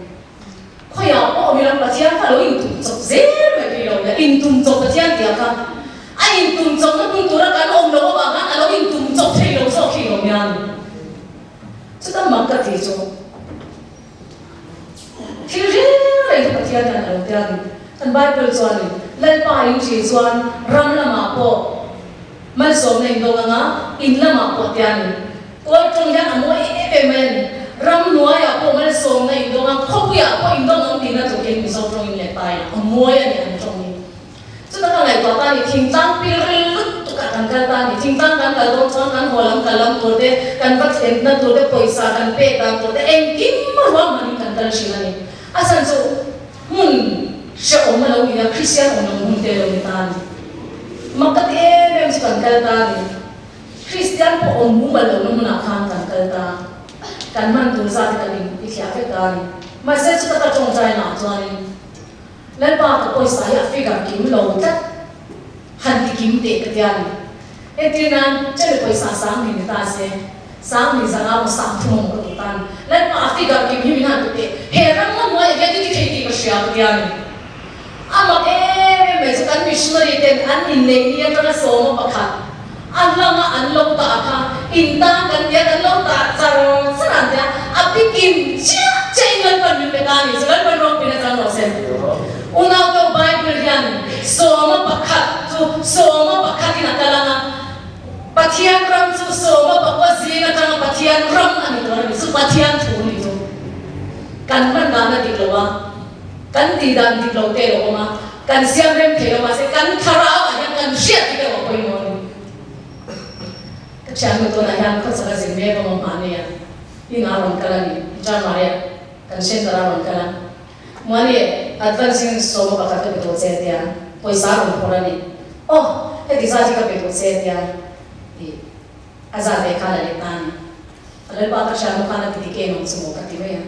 Speaker 1: Khawiah pawh awm ila Pathian kha lo intum chawp zel mai phei lo nia, intum chawp Pathian tia kha a intum chawpna hmun tura kan awm loh avang khan a lo intum chawp thei lo zawk hi lo nia ni. Chuta mak ka ti chu thil reng reng hi Pathian hian a lo tia ni. Kan Bible chuanin Lalpa in ṭih chuan ram lamah pawh malsawmna in dawng anga in lamah pawh tia ni. Kawl ṭawng hian a mawi em em mai a ni. Ram hnuaiah pawh malsawmna in dawng a, khawpuiah pawh in dawng ang tihna tlukin Mizo ṭawngin leh ta ila a mawi a ni an ṭawng hi. Chuta ka ngaihtuah ta ni, thingtlang pil ril lutuk ah kan kal ta ni. Thingtlang kan kal dawn chuan kan haw lam kal lam tur te, kan va thlenna tur te, pawisa kan pek dan tur te, engkim ruahmanin kan kal thin a ni. A chhan chu hmun hrehawm a lo ni a, Kristian awm lo hmun te a lo ni ta a ni. Mak ka ti em em chu kan kal ta a ni. Kristian pawh awm mumal lohna hmunah khan kan kal ta a, kan hman tur zat hi kan in i thliah vek ta a ni. Mahse chuta ka tawngtai naah chuanin Lalpa ka pawisa hi a figure kim lo tlat, han ti kim teh ka tia ni. Entir nan chemi pawisa sang ni ta se, sang ni zanga maw sang thum amaw ka duh ta ni. Lalpa a figure kim hi min han ti teh, he ram maw hnuaiah hian i ti thei tih ka hria ka tia ni. A mak em em mai chu kan missionary ten an inneih ni atanga sawma pakhat a hlanga an lo tah kha in tan kan tia kan lo tah char char an tia a pi kim chiah chiah in Lalpan min pe ta a ni chu Lalpan ropui na chang rawh se. Unau to Bible hian sawma pakhat chu sawma pakhat in a kal ang a, Pathian ram chu sawma pakua zing atanga Pathian ram a ni tur a ni chu Pathian thu ni chu kan hman dan a dik lo a. Kan tih dan dik lo te erawh awm a, kan siam rem thei lo mahse kan thlarau ah hian kan hriat dik erawh pawimawh a ni. Ka thiannu tunah hian khawchhak a zin mek awm a hmah nei a, inah a rawn kal a ni, January ah kan center ah a rawn kal a, Muani advance in sawma pakhat ka pe duh che tia, pawisa a rawn phawrh a ni, aw heti zat hi ka pe duh che tia tih a zat ve khan a let ta a ni. A lalpa ka thiannu khan a ti dik em ang chu maw ka ti mai a.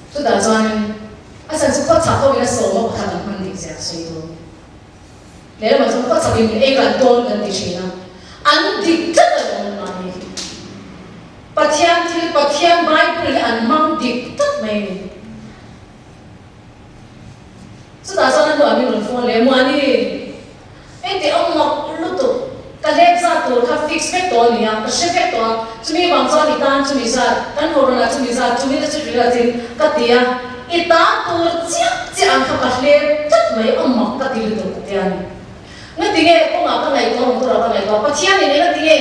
Speaker 1: Chutah chuanin a chhan chu khawchhak ho in a sawm a pakhat an hman dik zia sawi tur. Lehlamah chuan khawchhak in ei kan tawn kan ti thin a, an dik tlat a lo an mahni hi. Pathian thil, Pathian Bible hi an hmang dik tlat mai a ni. Chutah chuan a hnuah min rawn phone leh, Muani, engti awm mak lutuk, ka hlep zat tur kha fix vek tawh a nia, ka hre vek tawh a, chumi vang chuan i tan chumi zat, kan haw rawnah chumi zat, chumi te chu ri latin ka ti a, i tan tur chiah chiah ang kha ka hlep tlat mai, awm mak ka ti lutuk a ti a ni. Ngatinge kawngah ka ngaihtuah awm turah ka ngaihtuah, Pathianin eng ngatinge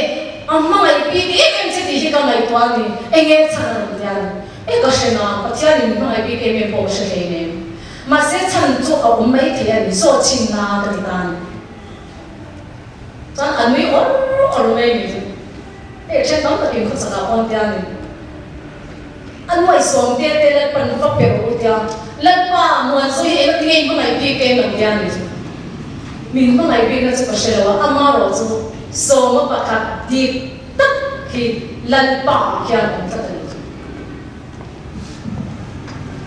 Speaker 1: a hmangaih bik em em che tih hi ka ngaihtuah a ni, enge chhan a rawn ti a ni. E ka hre na, Pathianin min hmangaih bik em em pawh ka hre hleinem. Mahse chhan chu a awm mai thei a ni, zawh chhin na ka ti ta a ni. Chuan a nui awr awr mai a ni chu. Hei then tam takin khawchakah pawh an ti a ni. A nuaihsawm te te Lalpan va pe rawh u tia Lalpa Muanzo hi eng tinge i hmangaih bik em ang tia ni chu. Min hmangaih bikna chu ka hre lo a, ama rawh chu sawma pakhat dik tak hi Lalpa ah hian awm tlat a ni chu.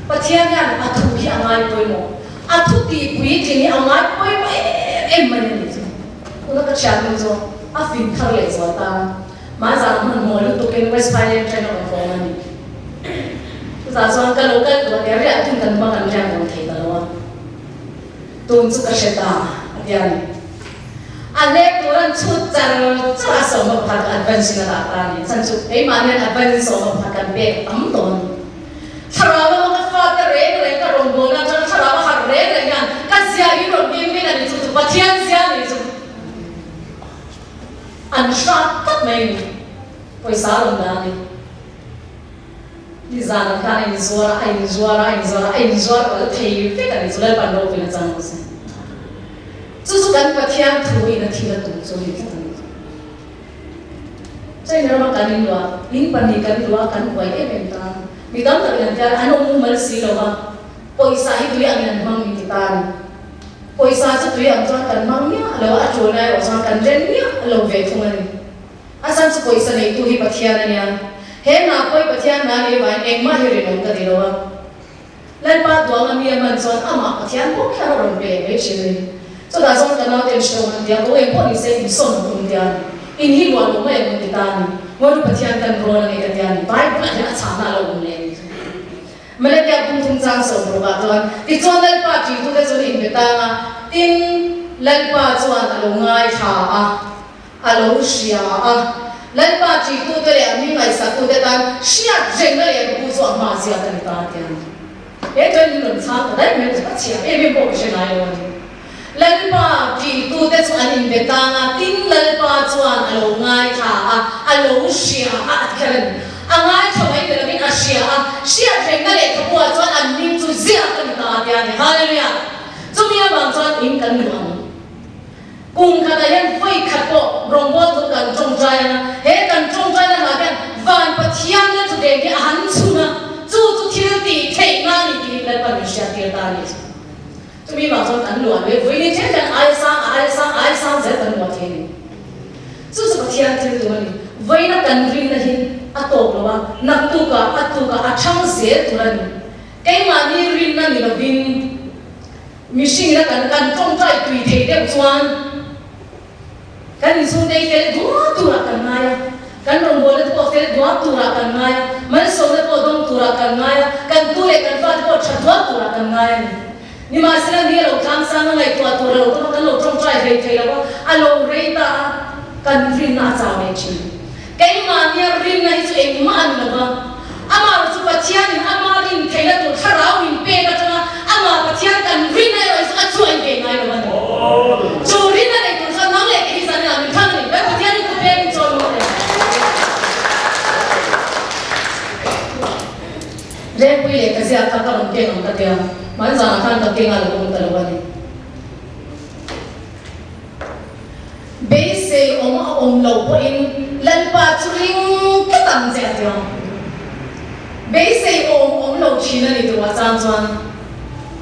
Speaker 1: Pathian hian a thu hi a ngai pawimawh, a thu tih puitling hi a ngai pawimawh em em mai a ni chu. Tuna ka thiannu chu a fing thar leh zual ta. Mahzah hmanhmawh lutukin West Highland train a rawn fawng a ni. Chutah chuan ka lo kal tawh ania, riah tun kan hmang an riak rawn thei ta lo a. Tun chu ka hre ta a ti a ni. A hlep tur an chhut char char a, sawma pakhat ka advance in a dah ta a ni. Chhan chu keimahni an advance in sawma pakhat kan pek a tam tawh a ni. Thlarau lama ka fate reng reng ka rawngbawlna atanga thlarau a harh reng reng hian ka zia hi rawn keng vek a ni chu chu Pathian zia a ni chu. An hrat tlat mai a ni. Pawisa a rawn dah a ni. Nizan ah khan a inzuar a, a inzuar a, a inzuar a, a inzuar kal thei vek a ni chu Lalpan ropui na chang rawh se. Chu chu kan Pathian thu in a thil a tum chu a ni tlat a ni. China rama kan in luah, in pahnih kan luah a, kan buai em em ta. Mi tam tak in an tia, an awm mumal si lo va, pawisa hi tui angin an hmang min ti ta a ni. Pawisa chu tui ang chuan kan hmang miah lo a, a tul ngai erawh chuan kan ren miah lo ve thung a ni. A chhan chu pawisa neitu hi Pathian a nia. He hna pawi Pathian hna nih avangin engmah hi rinawm ka ti lo a. Lalpa duang a mi a man chuan amah Pathian bawk hian a rawn pe mai thin a ni. Chutah chuan ka naute an hre awm an ti a, ko eng pawh ni se insawn an tum tia a ni. In hi luah lo mai ang an ti ta a ni. Ngawi Pathian kan rawn a ni ka ti a ni. Bible ah hian a chhahna a lo awm leh a ni. Malakia pum thum chang sawmrukah chuan, Tichuan Lalpa ṭihtute chu an inbe tang a, tin, Lalpa chuan a lo ngaithla a, a lo hria a. Lalpa ṭihtute leh a hming ngaihsaktute tan hriat rengna lehkhabu chu a hma ziak a ni ta, a ti a ni. He chuan min rawn chhang ta daih mai a, a chhiah em em pawh ka hre ngai lo a ni. Lalpa ṭihtute chu an inbe tang a, tin Lalpa chuan a lo ngaithla a, a lo hria a, a ti kher a ni. A ngaithla mai ni lovin a hria a, hriat rengna lehkhabuah chuan an hming chu ziak a ni ta a ti a ni. Hallelujah! Chumi avang chuan in kan luh ang. Kum khatah hian vawi khat pawh rawngbâwl thu kan ṭawngṭai ang a, he kan ṭawngṭaina hna hian van Pathian na thuteng hi a han chhun a, chu chu thil tih theihna a ni tiin Lalpa min hriattir ta a ni. Chumi vang chuan kan luah leh vui ni thleng hian aia sang, aia sang, aia sang zel kan luah thei a ni. Chu chu Pathian thil tur a ni. Vawiina kan rinna hi a tawk lo a, naktukah, a tukah a thang zel tur a ni. Keimahni rinna ni lovin mihringina kan kan tawngtai tui thei deuh chuan Kan inchhungte hi fel duah turah kan ngai a, kan rawngbawlna te pawh fel duah turah kan ngai a, malsawmna pawh dawng turah kan ngai a, kan tu leh kan fate pawh tha duah turah kan ngai a ni. Nimahsela ni a lo tlang sang a, ngaihtuah tur a lo tam a, kan lo tawngtai hlei thei lo a, a lo rei ta a, kan rinna a chau leh thin. Keimahnia rinna hi chu engmah a ni lo va, amah erawh chu Pathianin ama rin theihna tur thlarau min pek atanga amah Pathian kan rinna erawh hi chu a chuain ve ngai lo a ni. Chu rinna nei tur chuan nang leh kei hi zaninah min thlang a ni. Kan Pathianin thu pekin chawi maw le. Rengpui leh ka ziak kha ka rawn keng ang ka tia, hmanzanah khan ka keng a lo awm ta lo a ni. Beisei awm a awm lo pawhin Lalpa chu ring tlat ang che a ti a. Beisei awm awm lo thin a ni tur a chang chuan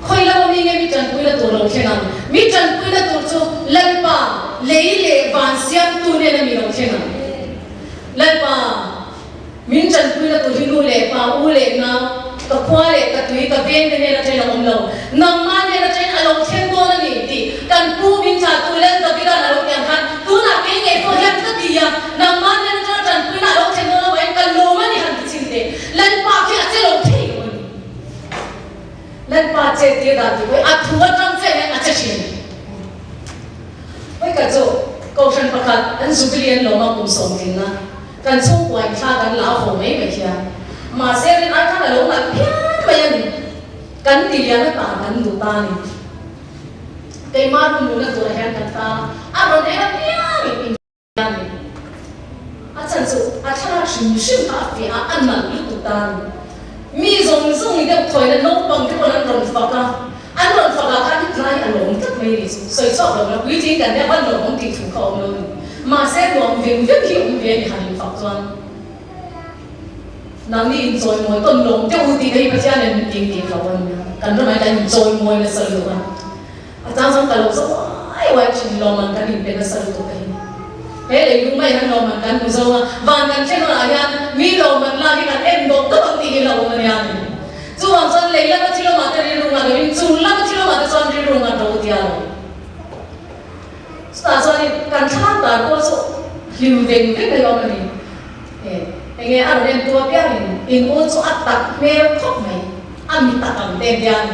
Speaker 1: khawi lama mi nge mi tanpuina tur lo thleng ang? Mi tanpuina tur chu Lalpa lei leh van siamtu nena mi lo thleng ang. Lalpa. Min tanpuina tur hi nu leh pa, u leh nau, ka khua leh ka tui, ka veng te hnen atangin a awm lo. Nangmah hnen atangin a lo thleng dawn a ni tih kan pu min chahtu Lal Davida'n a lo ti ang khan tunah kei ngei pawh hian ka ti a, nangmah hnen atanga tanpuina a lo thlen dawn avangin ka lawm a ni han ti chin teh. Lalpa khi a che lo thei lo a ni. Lalpa che tir dan tih pawh hi a thu atang che. thin. Vawikhat chu Kohhran pakhat an Jubilee an lawm a kum sawmtlinna kan chhungkua in thla kan la a haw mai mai hian mahse rin ai khan a lo nalh phian mai a ni. Kan ti lian atan kan duh ta a ni. Keimah room luhna turah hian kan ta a rawn en apiangin in a ni. A chhan chu a thlalak hrim hrim kha a fiah a, a nalh lutuk ta a ni. Mi zawng zawng i deuh thawi na naupang te pawn an rawn fak a, an rawn fak ah khan tlai a lawm tlat mai ni chu. Sawi chhuak lo na puitling kan nia van lawm awm tih thu kha awm lo ni. Mahse nuam veng veng hi awm ve a ni han infak chuan. Nangni inchawimawi tawn lawm deuh u tih te hi Pathian in min tih tih lo a nia. Kan ramah hian kan inchawimawi nasa lutuk a. A chang chuan ka lo zo uai uai thin lawmman kan inpe nasa lutuk a hi. He leilung mai hian lawmman kan hmu zo a, van kan thlen hunah hian mi lawmman lak hi kan en dawk dawk ang tih hi la awm a nia ni. Chuvang chuan lei lama thil awmah te rilru ngah loin chung lama thil awmah te chuan rilru ngah ro tia lo. Chutah chuanin kan thlalak dan pawh chu hlim veng veng mai awm a ni. Enge a rawn entu apiangin in u chu a tak hmel khawp mai, a mi tak ang te hian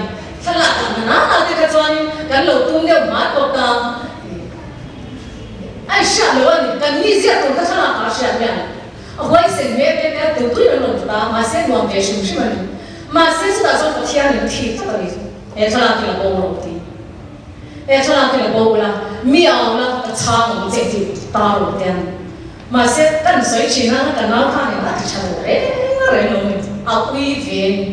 Speaker 1: thlalak ah na nana te kha chuanin kan lo tum deuh hmat bawk a, a i hriat lo a ni, kan mi ziah tur kha thlalak ah a hriat miah lo, a huaisen hmel te te a tu tuin an rawn ti ta, mahse nuam ve hrim hrim a ni, mahse chutah chuan Pathianin thik tak a ni, he thlalak hi la bo rawh ti. He thlalak hi la bo ula, mi a awm la ka chhang ang che tih ta rawh te a ni. Mahse, kan sawi thin a, ka nau khan engmah ti tha lo reng reng lo ni, a ui ve a ni.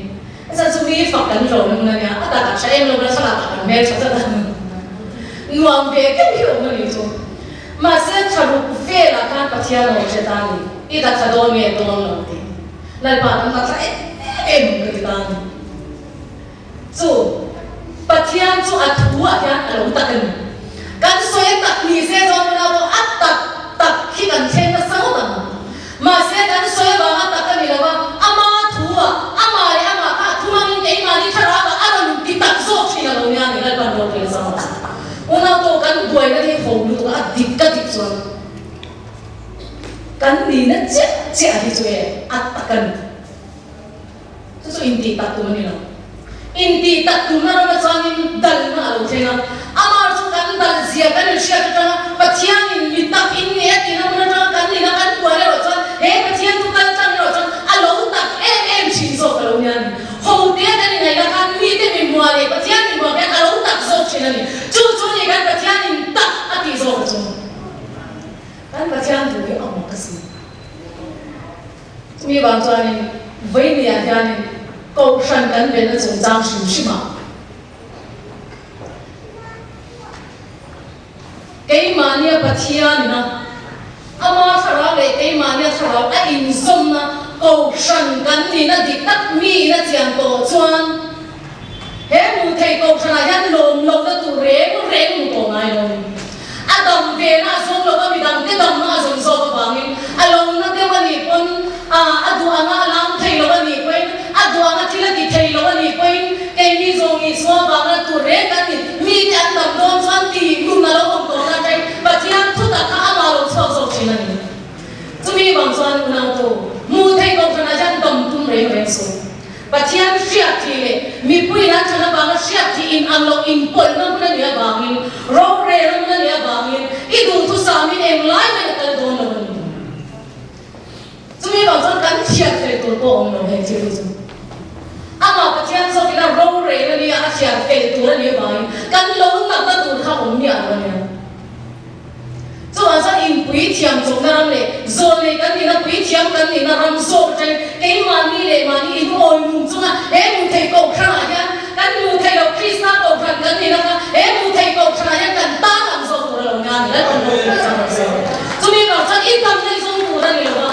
Speaker 1: A chhan chu mi fak kan hlawm em ania, a takah tha em lo la thlalak ah kan hmel tha tlat a, nuam ve deuh hi awm a ni chu. Mahse, thlaruk velah khan Pathian a awm hre ta a ni, i datha dawn nge dawn lo tih. Lalpa kan datha em em ang ka ti ta a ni. Chu Pathian chu a thu ah hian a lo tak a ni. Kan sawi a tak ni se chuan tunah pawh a tak tak hi kan thleng nasa ngawt ang. Mahse kan sawi avanga tak a ni lo va, ama thu ah, amah leh amah kha a thu hmangin keimahni thlarau ah a rawn ti tak zawk thin a lo nia ni Lalpan ropui a chang a. Unau pawh kan buaina hi ho lutuk a, a dik ka dik chuan kan nihna chiah chiah hi chu e a tak a ni. Chu chu intih tak tum a ni lo. Intih tak tumna rama chuanin dalna a lo thleng a. Amah chu kan dal zia kan inhriat atanga Pathianin mi tak in ni a tihna hmun atanga kan nihna kan puan erawh chuan he Pathian chu kal tlang erawh chuan a lo tak em em thin zawk a lo nia ni. Hotea kan ingaihna khan mite mi hmuah leh Pathian mi hmuah hian a lo tak zawk thin a ni. Chu chu ni kan Pathianin tak a tih zawk a chu. Kan Pathian thu hi a mak a si. Chumi vang chuanin Vawinia hianin Kohhran kan belna chungchang hrim hrimah keimahnia Pathianina Ama thlarau leh keimahnia thlarau a inzawmna Kohhran kan nihna dik tak miin a chian tawh chuan He hmuh theih kohhranah hian lawm lohna tur reng reng hmu tawh ngai lo. A dam vena a zawng lo va, midangte damna a zawng zawk avangin a lawmna deuh a nih pawn a duh anga a lam thei lo a nih pawhin, a duh anga thil a ti thei lo a nih pawhin keini zawng Isua avanga tur reng kan ni. Mite an dam dawn chuan tih nun a lo awm tawh na atangin Pathian thutak kha amah lo chhuak zawk thin a ni. Chumi vang chuan unautu hmuh theih kohhranah hian dam tum reng reng suh. Pathian hriat thih leh mipuiin an chhan avanga hriat thih in ang loh inpawlhna hmun a nih avangin, rorelna hmun a nih avangin i duhthusamin englai mai a kal dawn lo a ni. Chumi vang chuan kan thiat fel tur pawh a awm lo heng thil hi chu. Amah Pathian zawkin a rorel a nia, a thiat fel tur a nih avangin kan lo natna tur kha awm miah lo a nia. Chuvang chuan inpuithiam chawpna ram leh zawlnei kan nihna puithiam kan nihna ram zawk atangin keimahni leh mahni inhawi lung chunga he hmuh theih kohhranah hian kan hmuh theih loh Krista kohhran kan nihna kha he hmuh theih kohhranah hian kan tan ang zawk tur a lo nia ni Lalpan ropui chang rawh se. Chumi vang chuan i damna i zawng tur a ni lo va,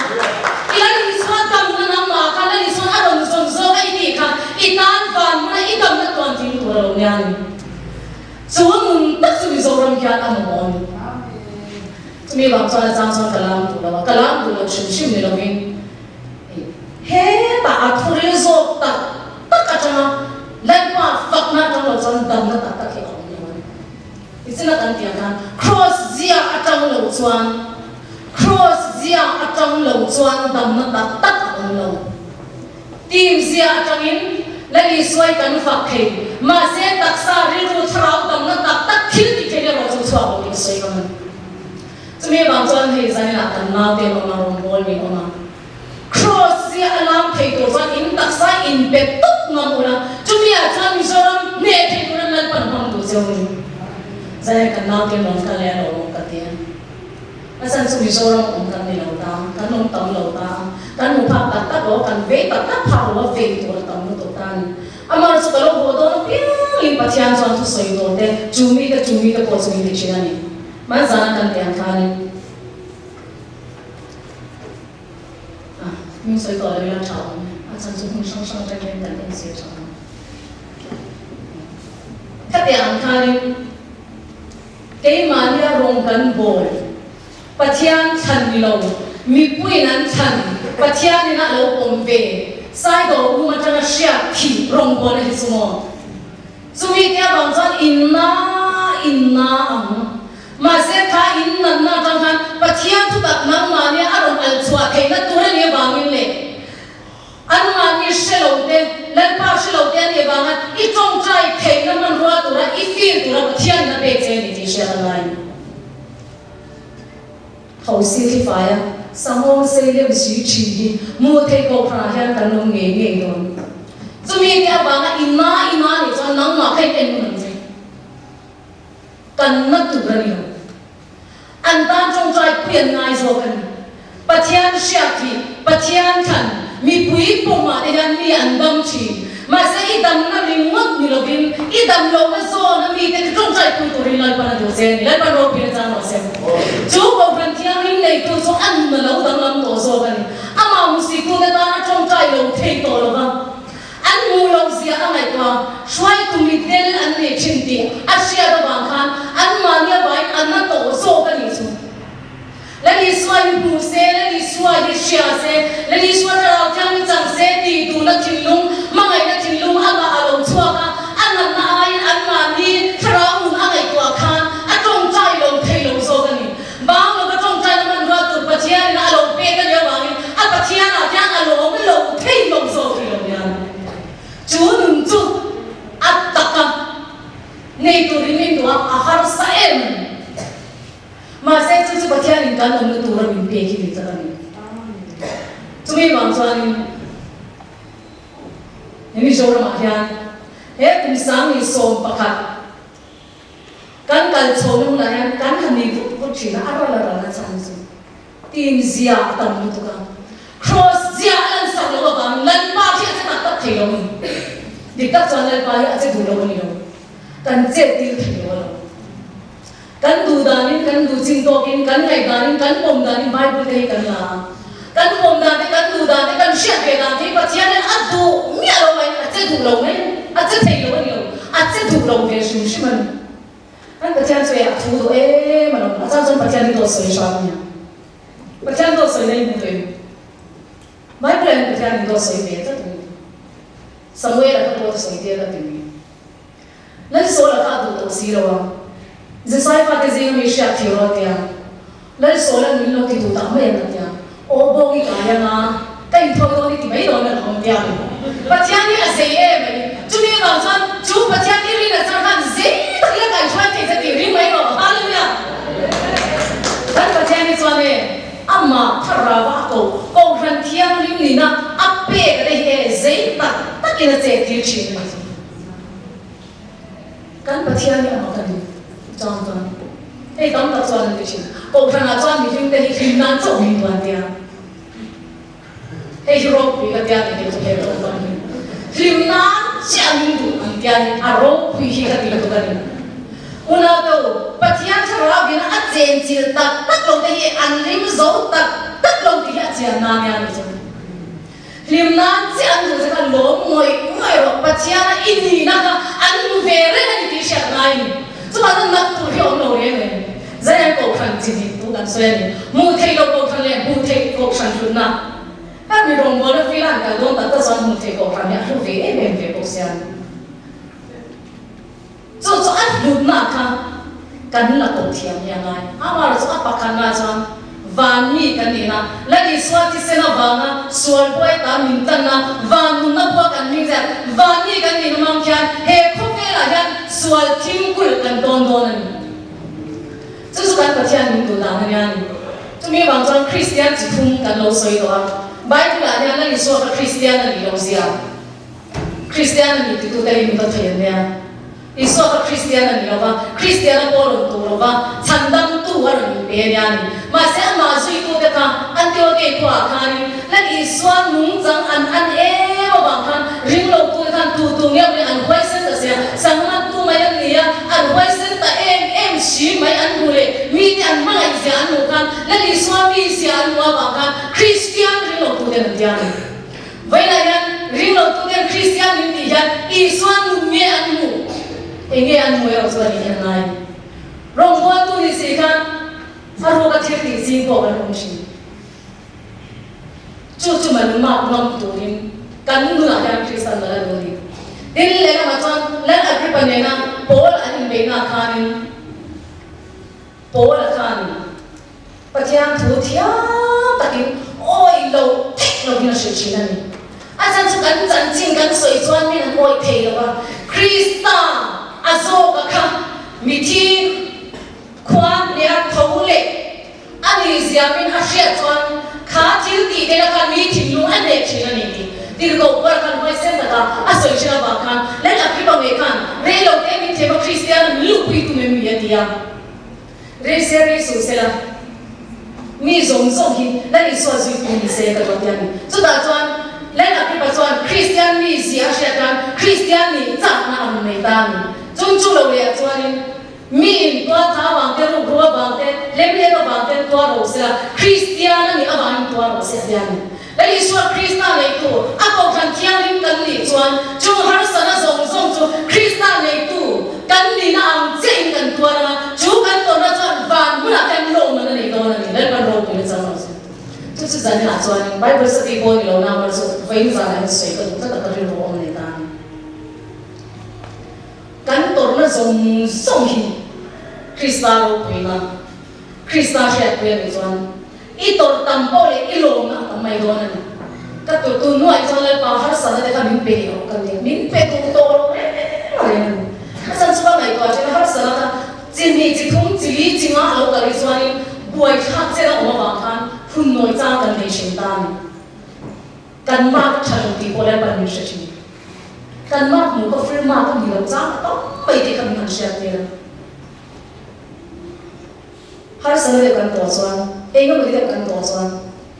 Speaker 1: i Lal Isua damna nangmah kha Lal Isua'n a rawn zawn zawk a i tih kha i tan van hmuna i damna tuan tling tur a lo nia ni. Chu nun tak chu Mizoram hian a mamawh a ni. Chumi vang chuan a chang chuan ka lam duh lo a, ka lam duh lo hrim hrim ni lovin hetah a thuril zawk tak tak atanga Lalpa fakna atang lo chuan damna tak tak hi a awm lo a ni. Tichina kan tih ang khan Kraws zia atang lo chuan Kraws zia atang lo chuan damna tak tak a awm lo. Team zia atangin Lal Isuai kan fak thei. Mahse taksa rilru thlarau damna tak tak. ka sawi ngam a ni. Chumi avang chuan hei zaninah kan naute an awm a, rawngbâwl min awm a. Kraws zia a lam thei tur chuan in taksa in pe tawp ngam ula, chumi ah chuan Mizoram hneh thei tur an Lalpan hmang duh cheu ni. Zanin kan naute an rawn kal leh a lo awm ka ti a. A chhan chu Mizoram awm kan ni lo ta, kan awm tam lo ta, kan hmu phak tak tak lo, kan vei tak tak phak lo a, vei tur a tam lutuk ta a ni. Amah chu ka lo haw dawn apiangin Pathian chuan thusawi tur te, chu mite chu mite pawh chu min ti thin a ni. Hmanzana kan tih ang khanin a hming sawi tawh lo ila tha awm e, a chhan chu hmun hrang hrang atang hian kan enzir tha awm. Khatiang ang khanin keimahnia rawng kan bawl, Pathian thlan ni lo, mipuiin an thlan, Pathianin a lo pawm ve, Saidawh um atanga hriat thih rawngbawlna hi chu maw? Chumi te avang chuan inna inna ang. Mahse kha innatna atang khan Pathian thutak nangmahnia a rawn alh chhuah theihna tur a nih avangin leh anmahni hre lo te, Lalpa hre lo te a nih avanga i tawngtai theihna hmanrua tura i feel tura Pathianin a pek che a ni tih hriat a ngai. Thosi thlifai a sanghawng sei deuh zui thin hi hmuh theih kohhranah hian kan awm ngei ngei dawn. Chumi te avanga i na i na nih chuan nangmah kha in en hun ang che. Kan na tur a ni lo. An tan tawngtai pui an ngai zawk a ni. Pathian hriat hi Pathian thlan mipui pawmah te hian mi an dam thin. Mahse i damna ringawt ni lovin i dam lohna zawn a mite chu tawngtai pui turin Lalpan a duh che a ni. Lalpan ropui na chang rawh se. Chu Kohhran Thianghlim neitu chu a nun a lo danglam tawh zawk a ni. Amah hmusitute tan a tawngtai lo thei tawh lo va, an hmuh loh zia a ngaihtuah a, hruaitu mitdel an nei thin tih a hriat avang khan anmahni avangin a na tawh zawk a nih chu. Lal Isua hi hmu se, Lal Isua hi hria se, Lal Isua thlarau thiang hi chang se tih duhna thinlung, hmangaihna thinlung amah a lo chhuak a, a natna aiin anmahni thlarau nun a ngaihtuah khan a tawngtai lo thei lo zawk a ni. Bang lova tawngtaina hmanrua tur Pathianin a lo pek a nih avangin a Pathianah hian a lawm lo thei lo zawk hi lo nia. Chu nun chu a taka nei turin min duh a, a harsa em a ni. Mahse chu chu Pathianin kan awmna tura min pek hi ni tak a ni. Chumi vang chuanin he Mizoramah hian he kum 1011 kan kal chhohna hunah hian kan han ni vut vut thin a, a ral a ral a chhan chu team zia a tam lutuk a, Kraws zia a lan sak loh avangin Lalpa khi a che tak tak thei lo a ni. Dik tak chuan Lalpa hi a che duh lo a ni lo, kan chet tir thei lo a lo. Kan duh danin, kan duh chin tawkin, kan ngaih danin, kan pawm danin Bible te hi kan la a. Kan pawm dan te, kan duh dan te, kan hriat ve dan te hi Pathian hian a duh miah lo mai, a che duh lo mai, a che thei lo a ni lo, a che duh lo ve hrim hrim a ni. Kan Pathian chu e a thu duh em a lo, a chang chuan Pathian hi dawt sawi hram a nia. Pathian dawt sawi na i hmu tawh em? Bible ah hian Pathian hi dawt sawi ve tlat a ni. Samuel-a kha dawt a sawi tir a ti mai. Lalsawla kha a duh tawh si lo a, Jesai fate zinga mi hriat thei rawh a ti a, Lalsawla min lo ti duh tak mai ang a ti a, Aw bawng i kai ang a, ka inthawi dawn i ti mai dawn a lo ti a. Pathian hi a zei em a ni. Chumi avang chuan chu Pathian hi rin a char khan zei takin a kaihruai thei che tih ring mai rawh. Hallelujah! Kan Pathian hi chuan e amah thlarau a koh Kohhran Thianghlim nihna a pek a te hi e zei tak takin a chet tir thin a ni chu. Kan Pathian hi a mak a ni chang chuan hei tam tak chuan an ti thin. Kohhranah chuan mihring te hi hlim nan chauh min duan tia. Hei hi ropui ka tia ni chu he tawng chuan hi hlim nan chiah min duh an tia ni a ropui hi ka ti lutuk a ni. Unau Pathian thlarau in a chenchilh tak tak lo te hi an rim zo tak tak lo tih hi a chian nan nia ni chu. Hlim nan chiah an duh che kha lawm ngawih ngawih rawh, Pathiana i nihna kha an hmu ve reng a ni tih hriat ngai a ni. Chuvang chuan nat tur hi a awm lo reng reng. Zaian Kohhran chi hnih thu kan sawi a ni. Hmuh theih loh Kohhran leh hmuh theih Kohhran hlutna. Kan mi rawngbawlna fila an kal dawn tak tak chuan hmuh theih Kohhran hi a hlu ve em em ve bawk sia. Chu chu a hlutna kha kan la koh thiam hi a ngai. Amaherawh chu a pakhatna chuan van mi kan nihna, Lal Isua thisen avanga sual buai ta min tanna, van nunna pawh kan hming zet, van mi kan nihna mang khian he khawvelah hian sual thim kulh kan tawn dawn a ni. Chu chu kan Pathian min duh dan a nia ni. Chumi vang chuan Kristian chi thum kan lo sawi tawh a. Bible-ah hian Lal Isua kha Kristian a nih loh zia, Kristian a nih titute hi min va thei an nia. Isua kha Kristian a ni lo va, Kristian a pawh rawn tur lo va, chhandamtu a rawn inpe a nia ni. Mahse amah zuitute kha Antiochei khuaah khanin Lal Isua nungchang an an em avang khan ringlotute khan tu tu nge awmin an huaisen ta sia, sangmantu mai an ni a, an huaisen ta em em si mai an hmu leh mite an hmangaih zia an hmuh khan Lal Isua mi zia an hmuh avang khan Kristian ringlotute an ti a ni. Vawiinah hian ringlotuten Kristian min tih hian Isua nun nge an hmuh? Enge an hmuh erawh chu a nih hian ngai. Rawngbawltu ni si khan a ruka thil tih zing pawh kan awm thin. Chu chu man mak ngam turin kan nunah hian Kristan mal a duh a ni. Tin, lehlamah chuan Lal Agrippa nena Paul an inbeihnaah khanin Paul-a khan Pathian thu thiam takin awih lo theih lovin a hrilh thin a ni. A chan chu kan chanchin kan sawi chuan min an awih thei lo va, Krista a zawka kha mithi khuan leh a tho leh a nih zia min a hriat chuan kha thil tih te khan mi thinlung a hneh thin a ni tih tirhkoh buara khan huaisen taka a sawi thin avang khan Lal Agrippa ngei khan rei lo te min thiam a Kristian a min luhpui tum em ni a ti a. Rei se rei suh sela, mi zawng zawng hi Lal Isua zuitu ni se ka duat hian ni. Chutah chuan Lal Agrippa chuan Kristian mi zia a hriat khan Kristian nih chakna a rawn nei ta a ni. Chung chu lo leh ah chuanin mi in tual tha avang te, rukru avang te, lemlem avang ten tuar ro sela, Kristian a nih avangin tuar ro se a ti a ni. Lal Isua Krista neitu, a kohhran thianghlim kan nih chuan chung harsana zawng zawng chu Krista neitu kan nihna ang chiahin kan tuar ang a, chu kan tawrhna chuan van hmunah hian lawmman a nei dawn a ni. Lalpan ropui na chang lo chu. Chu chu zaninah chuanin Bible study pawh ni lo na mar chu vawiin zanah hian sawi ka duh tlat a, ka rilru a awm nei ta a ni. Kan tawrhna zawng zawng hi Krista ropuina, Krista hriatpui a nih chuan I tawrh tam pawh leh i lawmna a tam mai dawn a ni. Ka tur tu nuaih chuan Lalpa harsatna te kha min pe rawh ka ni a, min pe duh tawh lo reng reng a ni. A chan chu ka ngaihtuah thin a, harsatna kha chi hnih, chi thum, chi li, chi nga a lo kal hi chuanin buaithlak chen a awm avang khan hun nawi chang kan nei thin ta a ni. Kan mark a tha lo tih pawh Lalpan min hre thin. Kan mark hmuh ka full mark a ni lo chang a tam mai tih kha min han hriattir a. Harsana deuh kan tawh chuan, eng emaw deuh kan tawh chuan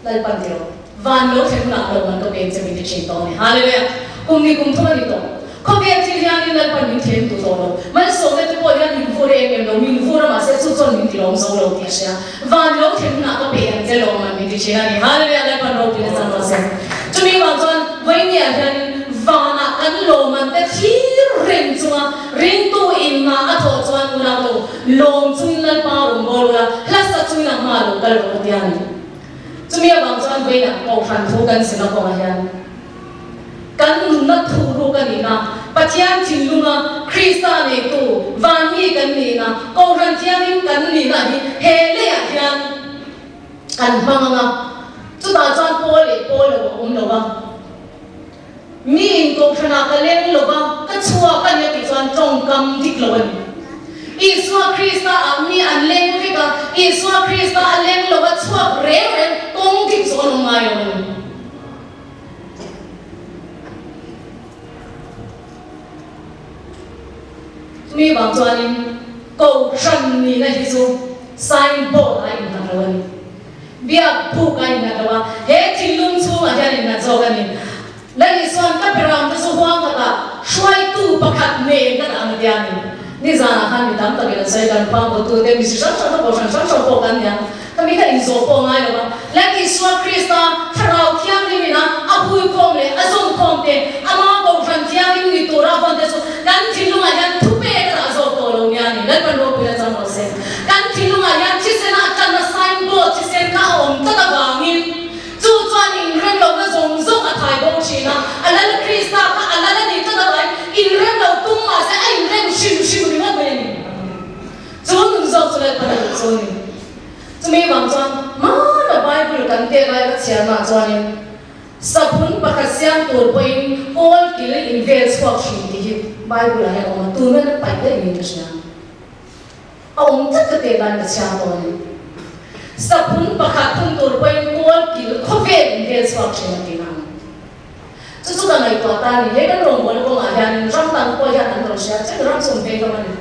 Speaker 1: Lalpan ti rawh. Van lo thlen hunah lo man ka peng che min ti thin tawh a ni. Hallelujah! Kum ni kum thum a ni tawh. Khawvel thil hianin Lalpan min thlem tu tawh lo. Malsawmna te pawh hian min vur em em lo, min vur a mahse chu chuan min ti lawm zo lo tih a hria. Van lo thlen hunah ka pe ang che lo man min ti thin a ni. Hallelujah! Lalpan ropui na chang rawh se. Chumi vang chuan Vawinia hianin vanah kan lawman te thlir reng chunga ringtu inna a thawh chuan unau ho, Lawm chungin Lalpa rawn bawl ula, hla sa chungin a hma lo kal rawh u tia ni. Chumi avang chuan vawiinah Kohhran thu kan zirna kawngah hian kan nunna thuhruk a nihna, Pathian thinlunga Krista neitu vanmi kan nihna, Kohhran thianghlim kan nihna hi he leiah hian kan hmang ang a, chutah chuan pawl leh pawl lo a awm lo va. Mi in kohhranah ka leng lo va, ka chhuak a ni a tih chuan tawngkam dik lo a ni. Isua Krista ah mi an leng vek a, Isua Krista a leng lo va chhuak reng reng kawng dik chu an awm ngai lo a ni. Chumi vang chuanin kohhran nihna hi chu signboard ah a innghat lo a ni. Biak buk a innghat lo a, he thinlung chhungah hian innghat zawk a ni. Lal Isuan ka beram te chu huang khatah hruaitu pakhat nen ka dah ang tia ni. Nizanah khan mi tam takin an sawi kan khua hmutu te, mi si hrang hrang te pawh hran hrang hrang pawh kan nia. Ka mi kha inzawh pawh ngai lo va. Lal Isua Krista Thlarau Thianghlim ina a huikhawm leh a zawmkhawm te, ama Kohhran Thianghlim ni tura a vawn te chu kan thinlungah hian thupek a dah zawk tawh lo nia ni. Lalpan ropui la chang rawh se. Kan thinlungah hian thisena a tanna signboard thisen kha a awm tlat avangin chu chuan inrem lohna zawng zawng a thai bo thin a, a Lal Krista kha a lal a ni tlat avangin inrem lo tum mahse a inrem hrim hrim ringawt mai a ni. Chu nun zawk chu Lalpan a duh chu a ni. Chumi vang chuan hmana Bible kan teh lai ka chhiarnaah chuanin Saphun pakhat siam tur pawhin kawl kil invel chhuak thin tih hi Bible-ah hian a awm a, tuna na paih daih niin ka hria. A awm tlat ka teh dan ka chhiar tawh a ni. Saphun pakhat phun tur pawhin kawl kil khawvel in vel chhuak thin a tih ang. Chu chu ka ngaihtuah ta a ni. He kan rawngbawlna kawngah hianin ram dang pawh hian an rawn hria chen ram chu an vei hlawm a ni.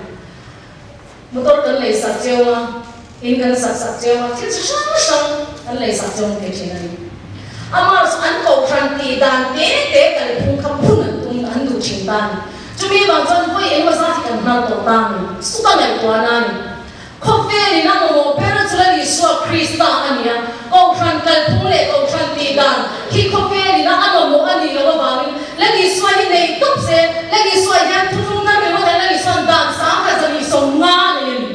Speaker 1: Motor kan lei sak cheu a, in kan sak sak cheu a, thil chi hrang hrang kan lei sak cheu ang tih thin a ni. Amah chu an kohhran tih dan te te kalphung kha phun an tum an duh thin ta a ni. Chumi vang chuan vawi engemaw zat hi kan hnar tawh ta a ni. Chu ka ngaihtuahna a ni. Khawvelin a mamawh ber chu Lal Isua Krista a ni a, kohhran kalphung leh kohhran tih dan hi khawvelin a mamawh a nih loh avangin Lal Isua hi nei tawp se, Lal Isua hian thuthlung thar ringawt hian Lal Isua'n dan sang kha zahnih 50 a nei a ni.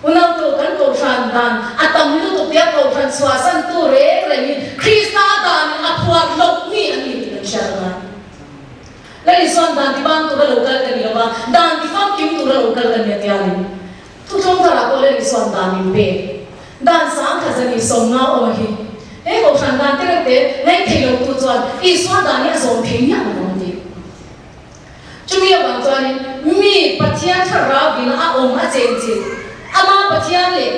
Speaker 1: Unautu kan kohhran dan a tam lutuk tia kohhran chhuahsantu reng rengin Krista danin a phuar loh mi a ni tih kan hriat a ngai. Lal Isua'n dan ti bang tura lo kal ka ni lo va, dan ti famkim tura lo kal ka ni a tia ni. Thuthlung tharah pawh Lal Isua'n dan min pek. Dan sang kha zan 50 awm a hi. He kohhran dan te reuh te ngaih thei lo tu chuan Isua dan hi a zawm thei miah lo ang a ti. Chumi avang chuanin mi Pathian thlarau in a awm a chenchilh, ama Pathian leh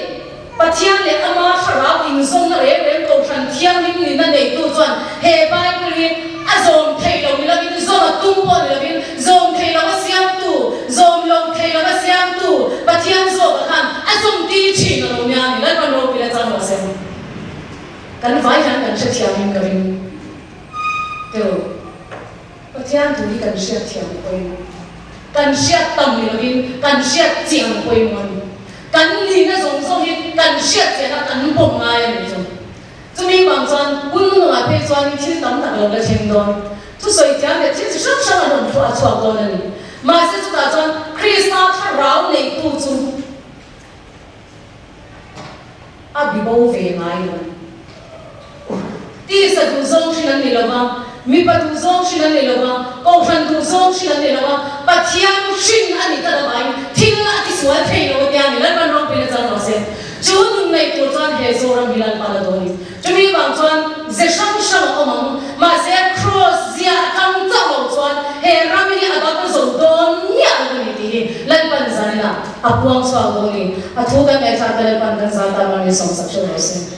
Speaker 1: Pathian leh ama thlarau inzawmna reng reng kohhran thianghlim nihna neitu chuan he Bible hi a zawm thei lo ni lovin, zawm a tum pawh ni lovin, zawm thei lo a siamtu, zawm lo thei lo a siamtu Pathian zawkah khan a zawm tir thin a lo nia ni. Lalpan ropui la chang rawh se. Kan vai hian kan hrethiamin ka ring teu. Pathian thu hi kan hriat thiam pawimawh, kan hriat tam ni lovin kan hriat chiang pawimawh a ni. Kan nihna zawng zawng hi kan hriat chiahna kan pawm ngai a nih chu. Chumi vang chuan hun nungah phei chuan thil tam tak lo la thleng dawn. Thusawi thiam leh thil chi hrang hrang an rawn thluah chhuak dawn a ni. Mahse chutah chuan Krista thlarau neitu chu a bibo ve ngai lo. Tisa duhzawng hrin an ni lo va, mipa duhzawng hrin an ni lo va, kohhran duhzawng hrin an ni lo va, Pathian hrin a ni tlat avangin thil a tisual thei lo a tia ni. Lalpan ropui na chang rawh se. Chu nun nei tur chuan he Zoram hi Lalpan a dawn ni. Chumi vang chuan ze hrang hrang a awm ang. Mahse Kraws zia atang chauh lo chuan he ram hi a dam zo dawn miah lo a ni tih hi Lalpan zaninah a puang chhuak dawn ni. A thu kan ngaihthlak te Lalpan kan zan tan a ni sawmsak hreuh rawh se.